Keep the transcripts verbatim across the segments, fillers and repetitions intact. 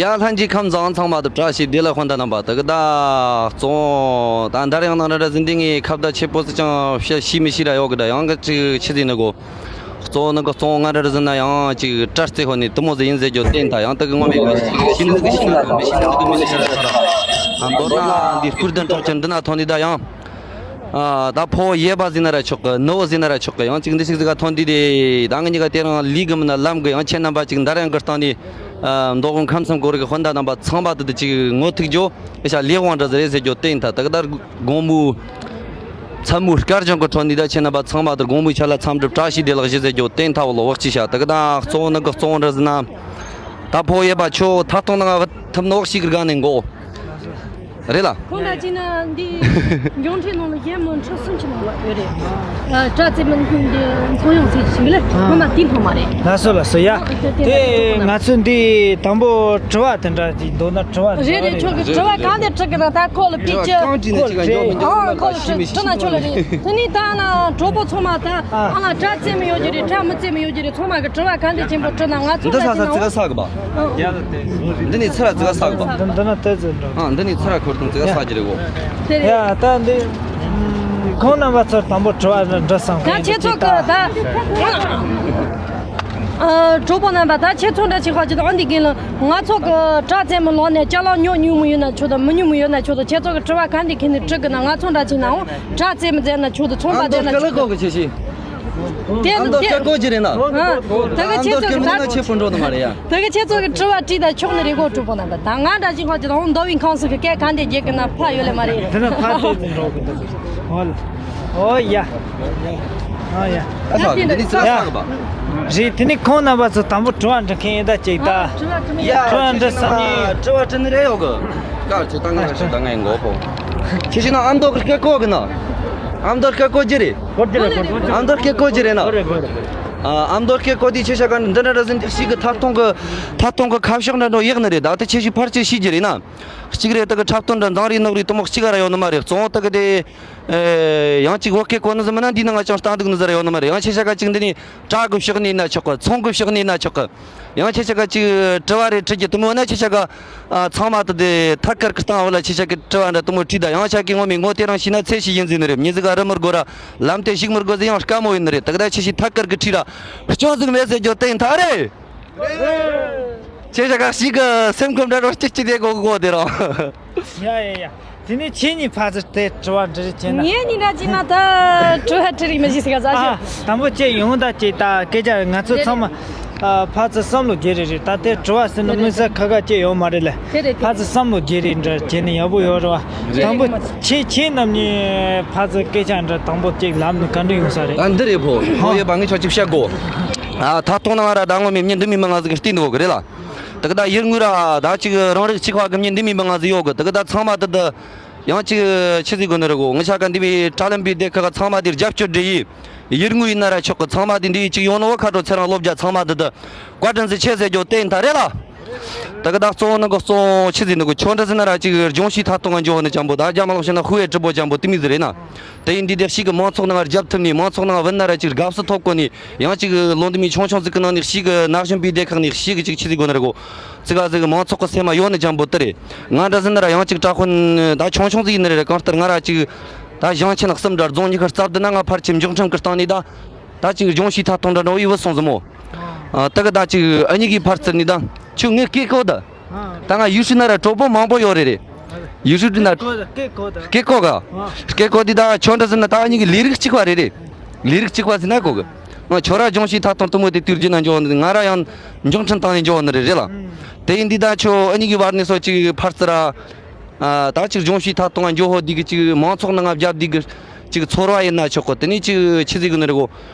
ཡ། ལྷན་རྒྱས་ཁམས་བཟང་། ཚང་མ་དུ་བཀྲ་ཤིས་བདེ་ལེགས། དཔོན་དང་རྣམ་པ། དེ་གི་ད་གཙོ་བོ་ད་འདྲ་ཡང་ནང་འདྲ་འདྲ་ཟིན་དེ་ངས་ཁ་བརྡ་ཆེ་པོ་ཟིག་ཅང་བཤད་ཤེས་མི་ཤེས་ར་ཡོད་གི། ད་ཡང་གི་ཅིག་ཆི་ཟིན་ནི་གོ། གཙོ་བོ་ནི་གི་གཙོ་བོ་ང་འདྲ་འདྲ་ཟིན་ན་ཡང་ཅིག་དྲ་རྩེ་ཧོ་ནས་དུ་མོ་ཟིག་ཡིན་ཟེར་རྒྱུ་བསྟན། ད་ཡང་དེ་གི་ངོ་མ་གི་ཤེས་ནི་གི་ཤེས་ནི་གི་མི་ཤེས་ནི་གི་མི་ཤེས་ནི་གི་ད། མདོར་ན་འདི་སྐུར་དང་དྲག་ཅན་འདི་ན་ཐོན་ནི་ད་ཡང་། ཨ། ད་ཕོ་ཡས་པ་ཟིན་ན་ར་ཆོག་གི། ནུ་བོ་ཟིན་ན་ར་ཆོག་གི། ཡང་ཅིག་འདི་ཞིག་ཟིག་ག་ཐོན་དུས་དེ་ད་ང་གཉིས་ཀ་དེ་རིང་ལུས་གི་མིན་ན་ལམ་གི། ཡང་ཁྱེད་རྣམ་པ་ཅིག་འདར་ཡང་གི་སྟེང་ནས། ཨ། མདོ་དབུས་ཁམས་གསུམ་གོ་རིག་གི་སྤུན་ཟླ་རྣམ་པ་ཚང་མ་དུ་དུ་ཅིག་ངོ་ཐུག་རྒྱུ་ཨེ་ཤ་ལེགས་དབང་འདྲ་ཟེར་རེད་ཟེར་རྒྱུ་བསྟན། ད་ད་ག་ད་དགོང་མོ་མཚན་མོ་སྐར་བྱང་གི་ཁྲོད་ནས་ད་ཁྱེད་རྣམ་པ་ཚང་མ་དུ་དགོང་མོའི་ཆ་ལ་འཚམས་འདྲི་བཀྲ་ཤིས་བདེ་ལེགས་ཞུ་ཟེར་རྒྱུ་བསྟན། ཐ་བོ་ལོ་བག་ཅི་ཤ། ད་ག་ད་གཙོ་བོ་ནི་གི་གཙོ་བོ་འདྲ་ཟིན་ན། ད་ཕོ་ཡས་པ་ཁྱོད་ཐ་སྟོང་ནང་ང་ཐུབ་ནོ་ཞིག་གི་སྒང་ནས་འགོ། རེད་ལ། ཁོང་འདྲ་ཅིག་ན་འདི་འབྱུང་འཕྲིན་ནང་ལ་གཞན་མི་ཁྲི་སུམ་ཅུ་མང་བ་ཡོད་རེད། ཨ། དྲ་རྩེད་མོ་འདི་ཚོ་ཡོང་ཚེ་ཞིག་ལ་ཁོ་མ་དེ་མཐོང་མ་རེད། ལགས་སོ་ལགས་སོ། ཡ། ཨ། དེ་དེ་དེ་ང་ཚོ་འདི་དང་པོ་དྲི་བ་དེ་འདྲ་ཅིག་འདུག་ན་དྲི་བ་རེད་རེད། ཁྱོད་ཀྱི་དྲི་བ་གང་དེ་དྲི་གི་ན་ད་ཁོ་ལ་ཕི་ཅི། ཁོ་ལ་དྲི། ཨ། ཁོ་ལ་དྲི་དྲི་ན་ཁྱོད་ལ་རེད། དེ་ནི་ད་ན་གྲོགས་པོ་ཚང་མ་ད་ཨ་ང་དྲ་རྩེད་མོ་ཡོད་ཀྱི་རེད། དྲ་མི་རྩེད་མོ་ཡོད་ཀྱི་རེད། ཚང་མ་གི་དྲི་བ་གང་དེ་ཆེན་པོ་དྲི་ན་ང་ཚོ་འདི་ད་ས་ས་ཅི་ན་ཙི་ག་ས་གི་པ། འདི་ནི་ཚུར་ར་ཙི་ག་ས་གི་པ། འདི་འདི་ན་ཏི་ཙི་འགྲོ། ཨ། འདི་ནི་ཚུར་ར་ཁོར་དང་ཙི་ག་ས་གི་རེད་གོ། དེ་རེད། ཡ། ད་འདི་ཁོང་རྣམ་པ་ཚོར་དང་པོ་དྲི་བ་འདྲི་བསམ། ད་ཁྱེད་ཚོ་གི་ད་ཨ་གྲོགས་པོ་རྣམ་པ། ད་ཁྱེད་ཚོ་འདྲ་ཅིག་ཧ་ཅི་ད་འདི་གིན་ལ་ང་ཚོ་གི་དྲ་རྩེད་མོ་ལོག་ནས་ཅ་ལག་ཉོ་ཉུང་མོ་ཡོད་ན་ཆོག་ད། མི་ཉུང་མོ་ཡོད་ན་ཆོག་ད། ཁྱེད་ཚོ་གི་དྲི་བ་གང་འདི་གིན་ནི་དྲི་གི་ན་ང་ཚོ་འདྲ་ཅིག་ནའང་དྲ་རྩེད་མོ་རྩེད་ན་ཆོག་ད། ཚོང་པ་རྩེད་ན་ཆོག་ད། དེ་ཨ་མདོ་སྐད་གོ་རྒྱུ་རེད་ན། ཨ། ད་ག་ཁྱེད་ཚོ་གི་ད་ཆེ་པོ་འགྲོ་ནི་མ་རེད་ཡ། ད་ག་ཁྱེད་ཚོ་གི་དྲི་བ་དྲིས་ད་ཆོག་ནི་རེད་གོ། གྲོགས་པོ་རྣམ་པ། ད་ང་འདྲ་ཞིག་ཧ་ཅི་ད་འོང་མདོ་དབུས་ཁམས་གསུམ་གི་སྐད་གང་དེ་རྒྱལ་གི་ན་ཕ་ཡོད་ལེ་མ་རེད། དེ་ན་ཕ་དེ་ཚོ་འགྲོ་གི་འདུག་ཧོ་ལ། ཨོ་ཡ། ཨོ་ཡ། ཨ་ས་འདི་ནི་ཚ་ས་གི་པ། རེད། དེ་ནི་ཁོང་རྣམ་པ་ཚོ་དང་པོ་དྲི་བ་འདྲི་མཁན་ཡིན་ད་ཅིག་ད། ཡ། དྲི་བ་འདྲི་བསམ་ནི། དྲི་བ་དྲི་ནི་རེད་ཡོད་གི། ཀ་ཅི་ད་ང་ཞིག་ད་ང་ཡིན་གོ་ཕོ། ཁྱེད་ཤི་ན་ཨ་མདོ་གི་སྐད་གོ་གི་ན། ཨ་མདོ་སྐད་གོ་རྒྱུ་རེད། ཨ་མདོ་སྐད་གོ་རྒྱུ་རེད་ན། ཨ་མདོ་སྐད་གོ་དུས་ཁྱེད་ཤ་ག་འདི་འདྲ་འདྲ་ཟིན་ཏེ་ཞིག་གི་ཐབ་སྟོང་གི་ཐབ་སྟོང་གི་ཁ་ཕྱོགས་འདྲ་འགྲོ་ཡག་ནི་རེད། ད་ལྟ་ཁྱེད་ཤི་ཕར་ཅི་ཤི་རྒྱུ་རེད་ན། གཅིག་རེད། ད་གི་འཁྲབ་སྟོན་འདྲ་མཛངས་རེ་ནོར་རེ་དུ་མོ་གཅིག་ར་ཡོད་ནི་མ་རེད། གཙོ་བོ་ད་གི་དེ་ཡང་གཅིག་བོད་སྐད་གོ་ནི་ཟིན་མིན་ན་འདི་ནང་ང་ཅང་ལྟ་འདུག་ནི་ཟེར་ཡོད་ནི་མ་རེད། ཡང་ཁྱེད་ཤ་ག་གཅིག་འདི་ནི་དྲ་གི་ཕྱོགས་ནས་ན་ཆོག་གི། ཚོང་གི་ཕྱོགས་ནས་ན་ཆོག་གི། ཡང་ཁྱེད་ཆ་ག་ཅིག་དྲི་བ་རེ་དྲི་རྒྱུ་དུ་མོ་ན་ཁྱེད་ཆ་ག་ཨ་ཚང་མ་དུ་དེ་ཐད་ཀར་གི་སྟེང་བ་ལ་ཁྱེད་ཆ་གི་དྲི་བ་འདྲ་དུ་མོ་དྲིས་ད། ཡང་ཆ་གི་ངོ་མི་ངོ་དེ་རང་ཤི་ན་ཚེ་ཤི་ཡིན་ཟིན་ནི་རེད། མྱི་ཟིག་ག་རི་མི་དགོ་ར་ལམ་དེ་ཞིག་མི་དགོ་ཟིན་ཡང་དཀའ་མོ་ཡིན་ནི་རེད། ད་ག་ད་ཁྱེད་ཤི་ཐད་ཀར་གི་དྲིས་ར་སྐྱོན་ཟིག་མེད་ཟེར་རྒྱུ་དེ་ཡིན་ད་རེད། ཁྱེད་ཆ་ག་ཞིག་གི་སེམས་ཁམས་འདྲ་རོ་སྐྱིད་སྐྱིད་དེ་གོ་གོ་དེ་རང་། ཡ་ཡ་ཡ། དེ་ནས་ཁྱེད་གཉིས་ཕར་ཚུར་དེ་དྲི་བ་འདྲི་རེས་བྱས་ན། ངས་ནི་འདྲ་བྱས་ན་ད་དྲི་བ་དྲི་རིགས་མི་ཤེས་ཟེར་ག་ཟ་ཨ། ཞིག་དང་པོ་ཁྱེད་ཡོང་ད་ཅིག་ད་སྐད་ཆ་ང་ཚོ་ཚང་མ་ཨ་ཕར་ཚུར་བསམ་བློ་བརྗེ་རེ་རེད། ད་དེ་དྲི་བ་ཟེར་ན་དམིགས་བསལ་ཁ་ཁ་ཅིག་ཡོད་མ་རེད་ལ། དེ་རེད་དེ། ཕར་ཚུར་བསམ་བློ་བརྗེ་རེ་འདྲ་བྱས་ན་ཡག་པོ་ཡོད་རེད་བ། དང་པོ་ཁྱེད་ཁྱེད་རྣམ་གཉིས་ཕར་ཚུར་སྐད་ཆ་འདྲ་དང་པོ་ཅིག་ལབ་ན་ག་འདྲ་ཡོང་ས་རེད། ད་འདི་རེད་ཕོ། ཕོ་ཡོད་པ་ངས་ཆ་ཅིག་བཤད་དགོ། ཨ་ཐ་ཐོང་ན་ང་ར་ད་ངོ་མི་མྱི་འདི་མི་མི་ང་ཟིག་གི་བལྟས་འདུག་གི་རེད་ལ། ད་གི་ད་ཡུལ་དངོས་ར་ད་ཅིག་རང་རིགས་གཅིག་པ་གི་མྱི་འདི་མི་མི་ང་ཟིག་ཡོད་གི། ད་གི་ད་ཚང་མ་ད་ད་ཡང་ཅིག་ཆི་ཟིག་དགོ་ནི་རེད་གོ། ང་ཆ་ག་འདི་བའི་དྲ་ལམ་པའི་སྡེ་ཁག་ཚང་མ་འདིར་རྒྱབ་སྐྱོར་འདྲི་ཡི། ཡུལ་དངོས་ཡིན་ན་ར་ཆོག་གི། ཚང་མ་འདི་འདི་ཅིག་ཡོང་ནོ་ཁ་དྲོ་ཚེ་རང་སློབ་རྒྱ་ཚང་མ་ད་ད་བཀའ་དྲིན་ཟིག་ཆེ་ཟེར་རྒྱུ་བསྟན་ད་རེད་ལ། ད་གི་ད་གཙོ་བོ་ནང་གི་གཙོ་བོ་ཆི་ཟིག་ནི་གོ། ཆོ་འདྲ་ཟིག་ན་ར་ཅིག་ལྗོངས་ཕྱིའི་ཐ་སྟོང་ང་འཇོག་ནི་ཅང་པོ་ད་རྒྱ་མ་ལོག་ཤེ་ན་ཧུ་ཨེ་ཀྲི་པོ་ཅང་པོ་དེ་མི་ཟིག་རེད་ན། དེ་ཡིན་དུས་དེ་ཞིག་གི་མང་ཚོགས་ནང་རྒྱབ་ཐུབ་ནས་མང་ཚོགས་ནང་བུད་ན་ར་ཅིག་དགའ་བསུ་ཐོབ་གོ་ནས་ཡང་ཅིག་ལོ་འདི་མི་ཆུང་ཆུང་ཟིག་གི་ནང་ནས་ཞིག་གི་ན་གཞོན་པའི་སྡེ་ཁག་ནས་ཞིག་གི་ཅིག་ཆི་ཟིག་དགོ་ནི་རེད་གོ། ཙི་ག་ཟིག་གི་མང་ཚོགས་གི་སེམས་མ་ཡོད་ནི་ཅང་པོ་དེ་རེད། ང་འདྲ་ཟིག་ན་ར་ཡང་ཅིག་དྲ་དཔོན་ད་ཆུང་ཆུང་ཟིག་ཡིན་ནི་རེད། གང་ལྟར་ང་ར་ཅིག་ད་ཞིང་ཆེན་གསུམ་འདྲ་རྫོང་གཉིས་ཀར་རྩ་བསྡུ་ན་ང་ཕར་ཆེ་མགྱོགས་ཁྲིམས་ཀྱི་སྟེང་ནས་ད་ད་ཅིག་ལྗོངས་ཕྱིའི་ཐ་སྟོང་འདྲ་འདྲ་བོ་ཡི་བུད་སོང་ཟིག་མོ། ད་གི་ད་ཅིག་ཨ་ཉི་གིས་ཕར་ཚུར་ནས་ད་ཁྱོད་ངའི་སྐད་གོ་ད། ད་ང་ཡུལ་ཤུལ་ན་ར་གྲོགས་པོ་མང་པོ་ཡོད་རེད་རེད། ཡུལ་ཤུལ་ན་སྐད་གོ་ད། སྐད་གོ་ག་ཨ། སྐད་གོ་འདི་ད་ཁྱོད་འདྲ་ཟིན་ན་ད་ཨ་ཉི་གི་ལས་རིགས་གཅིག་པ་རེད་རེད། ལས་རིགས་གཅིག་པ་ཟིན་ན་གོ་གི། ང་ཁྱོད་ར་ལྗོངས་ཕྱིའི་ཐ་སྟོང་དུ་མོ་དེ་དུས་རྒྱུན་ན་འཇོག་ནི་ང་ར་ཡང་མགྱོགས་ཁྲིམས་བཏང་ནས་འཇོག་ནི་རེད་རེད་ལ། དེ་ཡིན་འདི་ད་ཁྱོད་ཨ་ཉི་གི་བར་ནས་སོ་ཅིག་ཕར་ཚུར་ར། ད་ཅིག་ལྗོངས་ཕྱིའི་ཐ་སྟོང་ང་འཇོག་ཧོ་འདི་གི་ཅིག་མང་ཚོགས་ནང་ང་བརྒྱབ་འདི་གི། ཅིག་ཚོར་བ་ཡིན་ན་ཆོག་གི། དེ་ནས་ཅིག་ཆི་ཟིག་གི་ནི་རེད་གོ།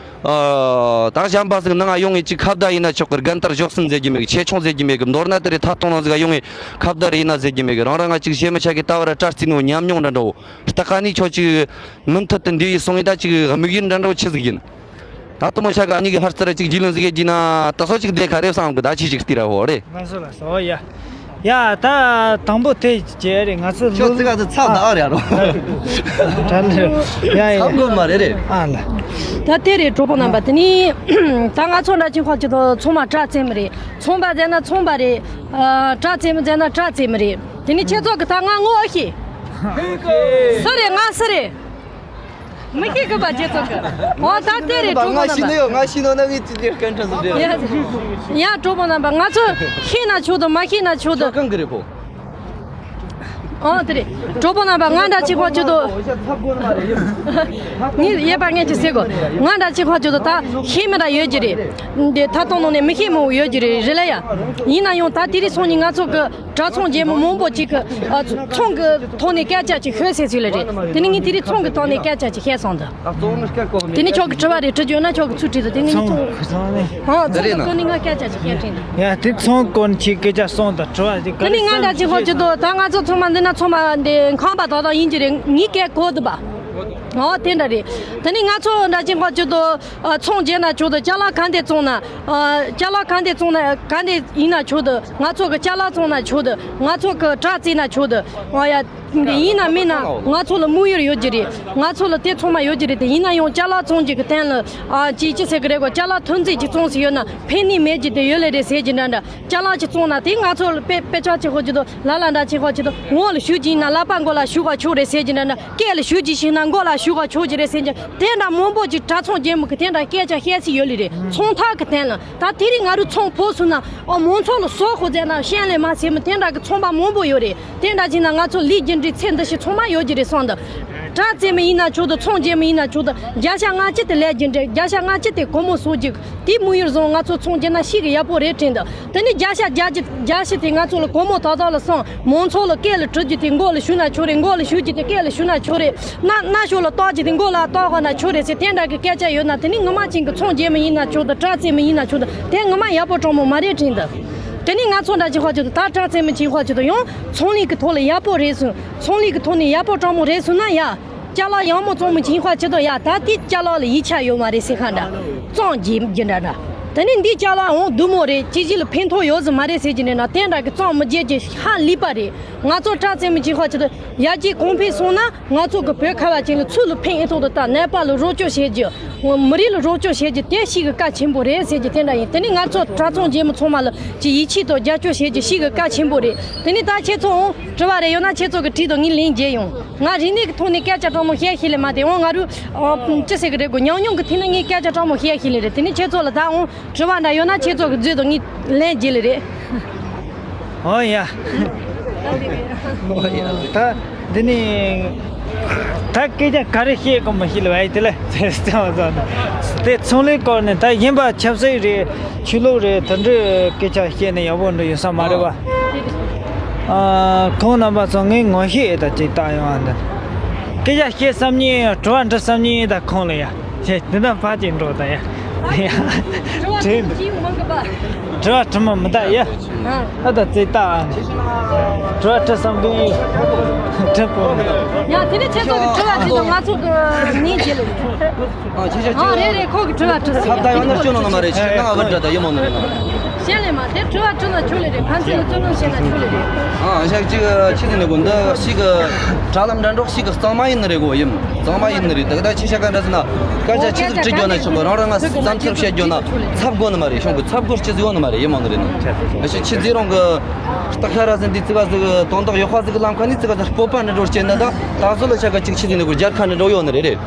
ཨ། ད་གཞན་པ་ཟིག་ནང་ཡོང་ངེ་ཅིག་ཁ་བརྡ་ཡིན་ན་ཆོག་གི། རྒན་དར་ཞོག་སུན་ཟེར་གི་མེད་གི། ཆེ་ཆུང་ཟེར་གི་མེད་གི། མདོར་ན་དེ་རེད། ཐད་གཏོང་ནང་ཟིག་ཡོང་ངེ་ཁ་བརྡ་རེད་ཡིན་ན་ཟེར་གི་མེད་གི། རང་རང་ང་ཅིག་བཤད་མི་ཆ་གི། ད་བར་དྲ་རྩིས་ནོ་ཉམས་མྱོང་འདྲ་འདྲ་བོ། ལྟ་ཀ་ནི་ཁྱོད་ཅིག་མུ་མཐུད་དུ་འདི་ཡི་སོང་ངེ་ད་ཅིག་དམིགས་ཡུལ་འདྲ་འདྲ་བོ་ཆི་ཟིག་ཡིན། ད་དུ་མོ་ཤ་ག་ཨ་ནི་གི་ཧར་ཙི་ར་ཅིག་རྒྱུས་ལོན་ཟིག་གི་ན་ད་སོ་ཅིག་བསྡད་ཁ་རེབ་སང་གི་ད་ཆི་ཅིག་སྟེར་ར་ཧོ་རེད། ང་ཚོ་ལ་སོ་ཡ། ཡ་ད་དང་པོ་དེ་བྱས་རེད། ང་ཚོ་ཁྱོད་ལུ་ཙི་ག་ཚོ་ཚབ་ད་ཨ་རེད་རོ། དྲན་རེད། ཡ་ཡ། ཚབ་དགོས་མ་རེད་རེད། ཨ་ལ། ད་དེ་རེད། གྲོགས་པོ་རྣམ་པ། དེ་ནི་ད་ང་ཚོ་འདྲ་ཅིག་ཁོ་ཅིག་ཏུ་ཚོང་མ་དྲ་རྩེད་མི་རེད། ཚོང་པ་ཟེར་ན་ཚོང་པ་རེད། ཨ། དྲ་རྩེད་མི་ཟེར་ན་དྲ་རྩེད་མི་རེད། དེ་ནི་ཁྱེད་ཚོ་གི་ད་ང་ངོ་ཨ་ཤེས། སུ་རེད། ང་སུ་རེད། མི་ཤེས་གི་པ་ཁྱེད་ཚོ་གི། འོ་ད་དེ་རེད། གྲོགས་པོ་ང་རྣམ་ཤི་ནི་པ། ཡོད། ང་ཤི་ནོ་ན་ངའི་ཅི་ཅི་སྐད་འཕྲིན་སུ་འདྲེ། ཡ་ཡ། གྲོགས་པོ་རྣམ་པ། ང་ཚོ་ཤེས་ན་ཆོག་ཏུ། མ་ཤེས་ན་ཆོག་ཏུ། ཁྱོད་གང་གི་རེད་ཁོ། ཨོ་དེ་རེད། གྲོགས་པོ་རྣམ་པ། ང་འདྲ་ཅིག་ཁོ་ཆུ་དོ། ངས་ཡས་པ་ངས་ཅི་ཟེར་གོ། ང་འདྲ་ཅིག་ཁོ་ཆུ་དོ། ད་ཤེས་མི་འདྲ་ཡོད་ཀྱི་རེད། འདི་ཐ་ཐོང་ནང་ནས་མི་ཤེས་མང་བོ་ཡོད་ཀྱི་རེད། རེད་ལ་ཡ། ཡིན་ན་ཡང་ད་དེ་རིང་སང་ཉིན་ང་ཚོ་གི་དྲ་ཚོང་རྒྱལ་མོ་མང་པོ་ཅིག་གི། ཨ། ཚོང་གི་ཐོག་ནས་སྐད་ཆ་ཅིག་ཤོད་ཟེར་ཚུལ་ལ་རེད། དེ་ནི་ངས་དེ་རིང་ཚོང་གི་ཐོག་ནས་སྐད་ཆ་ཅིག་བཤད་སོང་ད། དེ་ནི་ཁྱོད་ཀྱི་དྲི་བ་རེད། དྲི་རྒྱུ་ན་ཁྱོད་ཀྱི་ཚུལ་དྲིས་དང་། དེ་ནི་ངས་ཚོང་། ཚོང་ནི། ཨ། ཚོང་གི་སྐོར་ནས་ང་སྐད་ཆ་ཅིག་བཤད་དྲན་དང་། ཡ་དེ་ཚོང་སྐོར་ནས་ཁྱེད་སྐད་ཆ་གསུངས་དང་། དྲི་བ་དེ་ག་དེ་ནི་ང་འདྲ་ཅིག་ཧོ་ཅི་དོ། ད་ང་ཚོ་ཚང་མ་འདི་ན་ཚང་མ་འདི་ཁང་པ་དག་དག་ཡིན་གྱི་རེད། ངས་སྐད་གོ་འདུག་པ། ཨོ་དེ་འདྲ་རེད། དེ་ནི་ང་ཚོ་འདྲ་ཅིག་ཧོ་ཅི་དོ། ཨ། ཚོང་རྒྱག་ན་ཆོག་ཏུ། ཅ་ལག་ག་འདྲ་བཙོང་ན། ཨ། ཅ་ལག་ག་འདྲ་བཙོང་ན་ག་འདྲ་ཡིན་ན་ཆོག་ཏུ། ང་ཚོ་གི་ཅ་ལག་བཙོང་ན་ཆོག་ཏུ། ང་ཚོ་གི་དྲ་རྩེད་ན་ཆོག་ཏུ། ཨ་ཡ། འདི་ཡིན་ན་མིན་ན་ང་ཚོ་ལ་དམིགས་ཡུལ་ཡོད་ཀྱི་རེད། ང་ཚོ་ལ་དེ་ཚང་མ་ཡོད་ཀྱི་རེད། དེ་ཡིན་ན་ཡང་ཅ་ལག་བཙོང་རྒྱུ་གི་སྟེང་ལ། ཨ། ཅི་ཅི་ཟེར་གི་རེད་གོ། ཅ་ལག་ཐོན་རྫས་ཅིག་བཙོང་སྲིད་ཡོད་ན་ཕན་ནུས་མེད་ཀྱི་དེ་ཡོད་ལེ་རེད་ཟེར་གྱི་འདྲ་འདྲ། ཅ་ལག་ཅིག་བཙོང་ན་དེ་ང་ཚོ་ལ་དཔེ་དཔེ་ཆ་ཅིག་ཧོ་ཅི་དོ། ལ་ལ་འདྲ་ཅིག་ཧོ་ཅི་དོ། ངོ་ལ་ཞུ་རྒྱུ་ཡིན་ན་ལག་པ་མགོ་ལ་ཞུ་ག་ཆོག་རེད་ཟེར་གྱི་འདྲ་འདྲ། སྐེ་ལ་ཞུ་རྒྱུ་ཞིག་ན་མགོ་ལ་ཞུ་ག་ཆོག་གི་རེད་ཟེར་གྱི། དེ་འདྲ་མང་པོ་ཅིག་དྲ་ཚོང་རྒྱག་མི་གི་དེ་འདྲ་སྐད་ཆ་བཤད་སྲིད་ཡོད་ལེ་རེད། ཚོང་ཐག་གི་སྟེང་ལ། ད་དེ་རིང་ང་རུ་ཚོང་ཕོ་སུ་ན། ཨོ་མང་ཚོགས་ལ་སོགས་ཁོ་ཟེར་ན་ཤན་ལས་མ་ཟེར་མི་དེ་འདྲ་གི་ཚོང་པ་མང་པོ་ཡོད་རེད། དེ་འདྲ་བྱས་ན་ང་ཚོ་ལས་རྒྱུ་འབྲས་ཚེ་འདི་ཕྱི་ཚང་མ་ཡོད་རྒྱུ་རེད་བསམ་འདུག་དྲ་རྩེད་མི་ཡིན་ན་ཆོག་ཏུ། ཚོང་རྒྱག་མི་ཡིན་ན་ཆོག་ཏུ། བརྒྱ་ཆ་ལྔ་བཅུ་དེ་ལས་རྒྱུ་འབྲས། བརྒྱ་ཆ་ལྔ་བཅུ་དེ་སྒོར་མོ་བཟོ་རྒྱུ། དེ་དམིགས་ཡུལ་བཟུང་ང་ཚོ་ཚོང་རྒྱག་ན་ཤིག་གི་ཡག་པོ་རེད་དྲན་འདུག་དེ་ནི་བརྒྱ་ཆ་བརྒྱ་ཆ་བརྒྱ་ཆ་དེ་ང་ཚོ་ལ་སྒོར་མོ་ཏག་ཏག་ལ་སོང་། མང་ཚོགས་ལ་སྐད་ལ་དྲི་རྒྱུ་དེ་མགོ་ལ་ཞུ་ན་ཆོག་རེད། མགོ་ལ་ཞུ་རྒྱུ་དེ་སྐད་ལ་ཞུ་ན་ཆོག་རེད། སྣ་སྣ་ཤོག་ལ་བཏགས་རྒྱུ་དེ་མགོ་ལ་བཏགས་གོ་ན་ཆོག་རེད་ཟེར། དེ་འདྲ་གི་སྐད་ཆ་ཡོད་ན་དེ་ནི་ངོ་མ་ཅན་གི་ཚོང་རྒྱག་མི་ཡིན་ན་ཆོག་ཏུ། དྲ་རྩེད་མི་ཡིན་ན་ཆོག་ཏུ། དེ་ངོ་མ་ཡག་པོ་དྲང་མོ་མ་རེད་དྲན་འདུག་དེ་ནི་ང་ཚོ་འདྲ་ཅིག་ཧོ་ཅིག་ཏུ། ད་དྲ་རྩེད་མི་ཅིག་ཧོ་ཅིག་ཏུ། ཡང་ཚོང་ལས་ཀྱི་ཐོག་ལ་ཡག་པོ་རེད་སོང་། ཚོང་ལས་ཀྱི་ཐོག་ནས་ཡག་པོ་དྲང་མོ་རེད་སོང་ན་ཡ། ཅ་ལག་ཡག་མོ་བཙོང་མི་ཅིག་ཧོ་ཅིག་ཏུ་ཡ། ད་དེ་ཅ་ལག་ལ་ཡིད་ཆ་ཡོད་མ་རེད་ཟེར་ཁ་འདྲ། བཙོང་རྒྱུ་རྒྱུ་འདྲ་འདྲ། དེ་ནི་འདི་ཅ་ལག་འོང་བདུད་མོ་རེད། ཅི་ཞིག་ལ་ཕན་ཐོགས་ཡོད་ཟིག་མ་རེད་ཟེར་གྱི་འདྲ་འདྲ། དེ་འདྲ་གི་བཙོང་མི་རྒྱག་རྒྱུ་ཧ་ལས་པ་རེད། ང་ཚོ་དྲ་རྩེད་མི་ཅིག་ཧོ་ཅིག་ཏུ། ཡར་རྒྱས་གོང་འཕེལ་སོང་ན་ང་ཚོ་གི་བོད་ཁ་བ་ཅན་ལ་ཚུར་ལ་ཕན་ཨེ་ཐོགས་དུ། ད་ནད་པ་ལ་རོགས་སྐྱོར་བྱེད་རྒྱུ། མི་རིགས་ལ་རོགས་སྐྱོར་བྱེད་རྒྱུ་དེ་ཤིག་གི་གལ་ཆེན་པོ་རེད་ཟེར་རྒྱུ་དེ་འདྲ་ཡིན། དེ་ནི་ང་ཚོ་དྲ་ཚོང་རྒྱག་མི་ཚང་མ་ལ་ཅི་ཡིད་ཆེས་དང་རྒྱབ་སྐྱོར་བྱེད་རྒྱུ་ཤིག་གི་གལ་ཆེན་པོ་རེད། དེ་ནི་ད་ཁྱེད་ཚོ་འོང་དྲི་བ་རེ་ཡོད་ན་ཁྱེད་ཚོ་གི་དྲིས་དང་། ངས་ལན་རྒྱག་ཡོང་། ང་རིག་གནས་ཀྱི་ཐོག་ནས་སྐད་ཆ་དྲང་མོ་བཤད་ཤེས་ལེ་མ་དེ་འོང་། ང་རུ་ཅི་ཟེར་གི་རེད་གོ། ཉམས་མྱོང་གི་ཐད་ནས་ངས་སྐད་ཆ་དྲང་མོ་བཤད་ཤེས་ལེ་རེད། དེ་ནི་ཁྱེད་ཚོ་ལ་ད་འོང་དྲི་བ་འདྲ་ཡོད་ན་ཁྱེད་ཚོ་གི་བརྗོད་དང་། ངས་ལན་རྒྱག་ལེ་རེད། ཨོ་ཡ། ད་འདི་ནི་ད་སྐད་ཆ་ག་རེ་བཤད་དགོས་མ་ཤེས་ལ་བས། དེ་ལ་དེ་ཚང་མ་ཚང་ནི་དེ་ཚོང་ལས་སྐོར་ནས་ད་ཡིན་པ་ཆབ་སྲིད་རེད། ཆོས་ལུགས་རེད། དེ་འདྲའི་སྐད་ཆ་བཤད་ན་ཡག་པོ་འདྲ་ཡོད་ས་མ་རེད་བ། ཨ། ཁོང་རྣམ་པ་ཚོ་ངས་ངོ་ཤེས་ད་ཅིག་བལྟ་ཡོང་ཨ། འདི་སྐད་ཆ་བཤད་བསམ་ཉེ། དྲི་བ་འདྲི་བསམ་ཉེ། ད་ཁོང་ལ་ཡ། ཁྱེད་འདི་ན་ཕ་ཅིག་འགྲོ་ད་ཡ། ཡ། དྲི་བ་དྲི་ཅིག་མང་གི་པ། དྲི་བ་དྲི་མ་མི་ད་ཡ། ཨ་ད་ཙི་ད་ཨ་ནི། དྲི་བ་དྲི་བསམ་གི་དྲི་པོ་མི་ད། ཡ་དེ་ནས་ཁྱེད་ཚོ་གི་དྲི་བ་དྲི་དང་། ང་ཚོ་གི་ངའི་རྗེས་ལ། ཨ་ཁྱེད་ཆ་ཨ་རེད་རེད། ཁོ་གི་དྲི་བ་དྲི་སོང་། ཚབ་ད་ཡང་ན་སྐྱོན་ནང་ན་མ་རེད། ཁྱེད་ནང་ཨ་བུ་འདྲ་ད་ཡོད་མོ་ནི་རེད་ན། གཞན་ལས་མ་དེ་དྲི་བ་དྲི་ན་ཆོག་ལེ་རེད། ཕན་ཚུན་ལ་རྩོད་གླེང་བྱས་ན་ཆོག་ལེ་རེད། ཨ་ཞག་ཅིག་ཆི་ཟིན་ནི་གོ། འདི་ཞིག་གི་དྲ་ལམ་འདྲ་འགྲོགས་ཤིག་གི་གཙང་མ་ཡིན་ནི་རེད་གོ། ཡིན་གཙང་མ་ཡིན་ནི་རེད། ད་ག་ད་ཆི་ཤ་ག་འདྲ་ཟིན་ན་སྐད་ཆ་ཆི་ཟིག་དྲི་རྒྱུ་ན་ཆོག་གི། རང་རང་ང་བསམ་ཚུལ་བཤད་རྒྱུ་ན་ཚབ་དགོས་ནི་མ་རེད། གཞུང་གི་ཚབ་དགོས་ཅི་ཟིག་ཡོད་ནི་མ་རེད། ཡིན་མོ་ནི་རེད་ན། ཨ་ཞིག་ཆི་ཟིག་རང་གི་སྟག་ཤ་ར་ཟིན་དུས་ཙི་ག་ཟིག་དོན་དག་ཡོད་ཁ་ཟིག་གི་ལམ་ཁ་ནས་ཙི་ག་ཟིག་སྤོབས་པ་འདྲ་འགྲོ་སྐྱེས་ན། ད་ད་གཟོད་ལ་ཤ་ག་ཅིག་ཆི་ཟིན་ནི་གོ། རྒྱལ་ཁ་འདྲ་འགྲོ་ཡོད་ནི་རེད་རེད།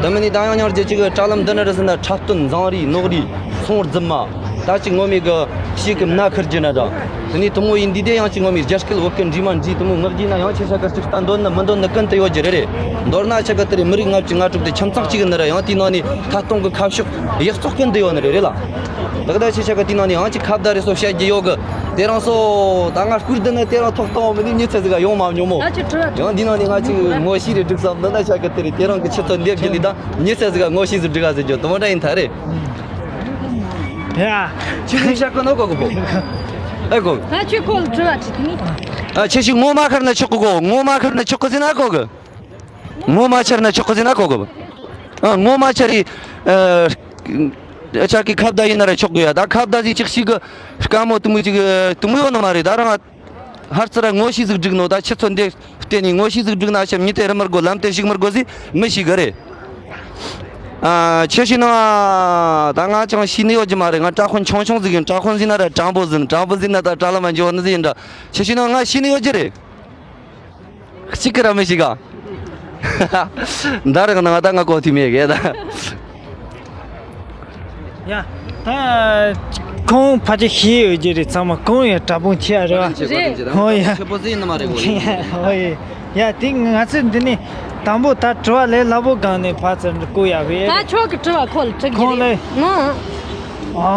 དེ་མིན་ནི་ད་ཡང་ཉར་རྒྱུ་ཅིག་གི་དྲ་ལམ་འདི་ནི་རེད་ཟེར་ན། འཁྲབ་སྟོན། འཛིང་རེས། ནོར་རེས། ཚོང་རྫུན་མ། ད་ཅིག་ངོ་མའི་གི་ཞིག་གི་མནའ་ཁུར་རྒྱུ་ན་འདྲ། དེ་ནས་དུ་མོ་ཡིན་དུས་དེ་ཡང་ཅིག་ངོ་མའི་རྒྱ་སྐད་བོད་སྐད་འདྲིས་མ་འདྲིས་དུ་མོ་ངག་རྒྱུ་ན་ཡང་ཆེ་ས་གར་ཅིག་ལྟ་འདོད་ནི་མི་འདོད་ནི་ཀུན་ཏུ་ཡོད་རྒྱུ་རེད་རེད། མདོར་ན་ཆ་ག་དེ་རེད། མི་རིགས་ལྔ་བཅུ་ང་དྲུག་དེ་ཁྱིམ་ཚང་གཅིག་གི་ནི་ར། ཡང་དེའི་ནང་ནས་ཐད་གཏོང་གི་ཁ་ཕྱོགས་ཡག་བཙོག་ཀུན་ཏུ་ཡོད་ནི་རེད་རེད་ལ། ད་ག་ད་ཆེ་ཆ་ག་དེ་ནང་ནས་ཡང་ཅིག་ཁ་བརྡ་རེ་སོགས་བཤད་རྒྱུ་ཡོད་གི། དེ་རང་སོ་ད་ང་སྐུར་འདི་ནི་དེ་རང་ཐོག་གཏོང་བ་མི་ནི་མྱི་ཚེ་ཟིག་ག་ཡོང་མ་མྱོང་མོ། ད་ཅི་དྲི་བ་དྲི། ཡང་འདི་ནང་ནས་ང་ཅིག་ངོ་ཤེས་རེ་སྒྲིག་བསམ་འདི་ན་ཆ་གི་དེ་རེད། དེ་རང་གི་ཆུ་ཚོད་འདེབས་རྒྱུ་ལི་ད་མྱི་ཚེ་ཟིག་ག་ངོ་ཤེས་ཟིག་སྒྲིག་ག་ཟེར་རྒྱུ་དུ་མ་འདྲ་ཡིན་ད་རེད། ཡ། ཁྱོད་ནི་བཤད་གི་ནོ་གོ་གི་བོ། ཨེ་གོ། ད་ཁྱོད་ཁོ་ལ་དྲི་བ་དྲི་དེ་ནི། ཨ་ཁྱེད་ཤི་ངོ་མ་ཁར་ན་ཆོག་གི་གོ། ངོ་མ་ཁར་ན་ཆོག་གི་ཟེར་ན་གོ་གི། ངོ་མ་ཁྱེར་ན་ཆོག་གི་ཟེར་ན་གོ་གི། ཨ་ངོ་མ་ཁྱེར་ཡི། ཨ་ཆ་གི་ཁ་བརྡ་ཡིན་ན་ར་ཆོག་གི་ཡ། ད་ཁ་བརྡ་ཟིག་ཅིག་ཞིག་གི་དཀའ་མོ་དུ་མོ་ཅིག་དུ་མོ་ཡོད་ནི་མ་རེད། ད་རང་ཧར་ཚུར་ར་ངོ་ཤེས་ཟིག་བསྒྲིགས་ནོ། ད་ཆུ་ཚོད་འདི་བརྟེན་ནས་ངོ་ཤེས་ཟིག་བསྒྲིགས་ན་ཤམ་མྱི་དེ་རི་མི་དགོ། ལམ་དེ་ཞིག་མི་དགོ་ཟིག་མི་ཤེས་གི་རེད། ཨ་ཁྱེད་ཤི་ན་ད་ང་ཅང་ཤི་ནི་ཡོད་ཀྱི་མ་རེད། ང་བཀྲ་ཤོན་ཆུང་ཆུང་ཟིག་ཡིན། བཀྲ་ཤོན་ཟིན་ན་ར་དྲང་པོ་ཟིན། དྲང་པོ་ཟིན་ན་ད་བཀྲ་ལ་མ་འཇོག་ནི་ཟིག་ཡིན་འདྲ། ཁྱེད་ཤི་ན་ང་ཤི་ནི་ཡོད་ཀྱི་རེད། གཅིག་གི་ར་མི་ཞིག་ག་ད་རེ་ག་ན་ང་ད་ང་གོ་ཐུ་མེད་གེ་ད། ཡ། ད་ཁོང་ཕ་ཅི་ཤེས་ཡོད་ཀྱི་རེད། ཚང་མ་ཁོང་ཡ་དྲ་འབུང་ཆེ་ཡ་རེད་བ། རེད། ཧོ་ཡ། ཆེ་པོ་ཟིན་ནི་མ་རེད་གོ། ཧོ་ཡ། ཡ་དེ་ང་ཚོས་འདི་ནས་དང་པོ་ད་དྲི་བ་ལས་སླ་པོ་སྒང་ནས་ཕར་ཚུར་འདི་བཀོད་ཡ་བས། ད་ཁྱོད་ཀྱི་དྲི་བ་ཁོ་ལ་དྲི་གི་ཁོང་རེད། ལས། ང་། ཨ་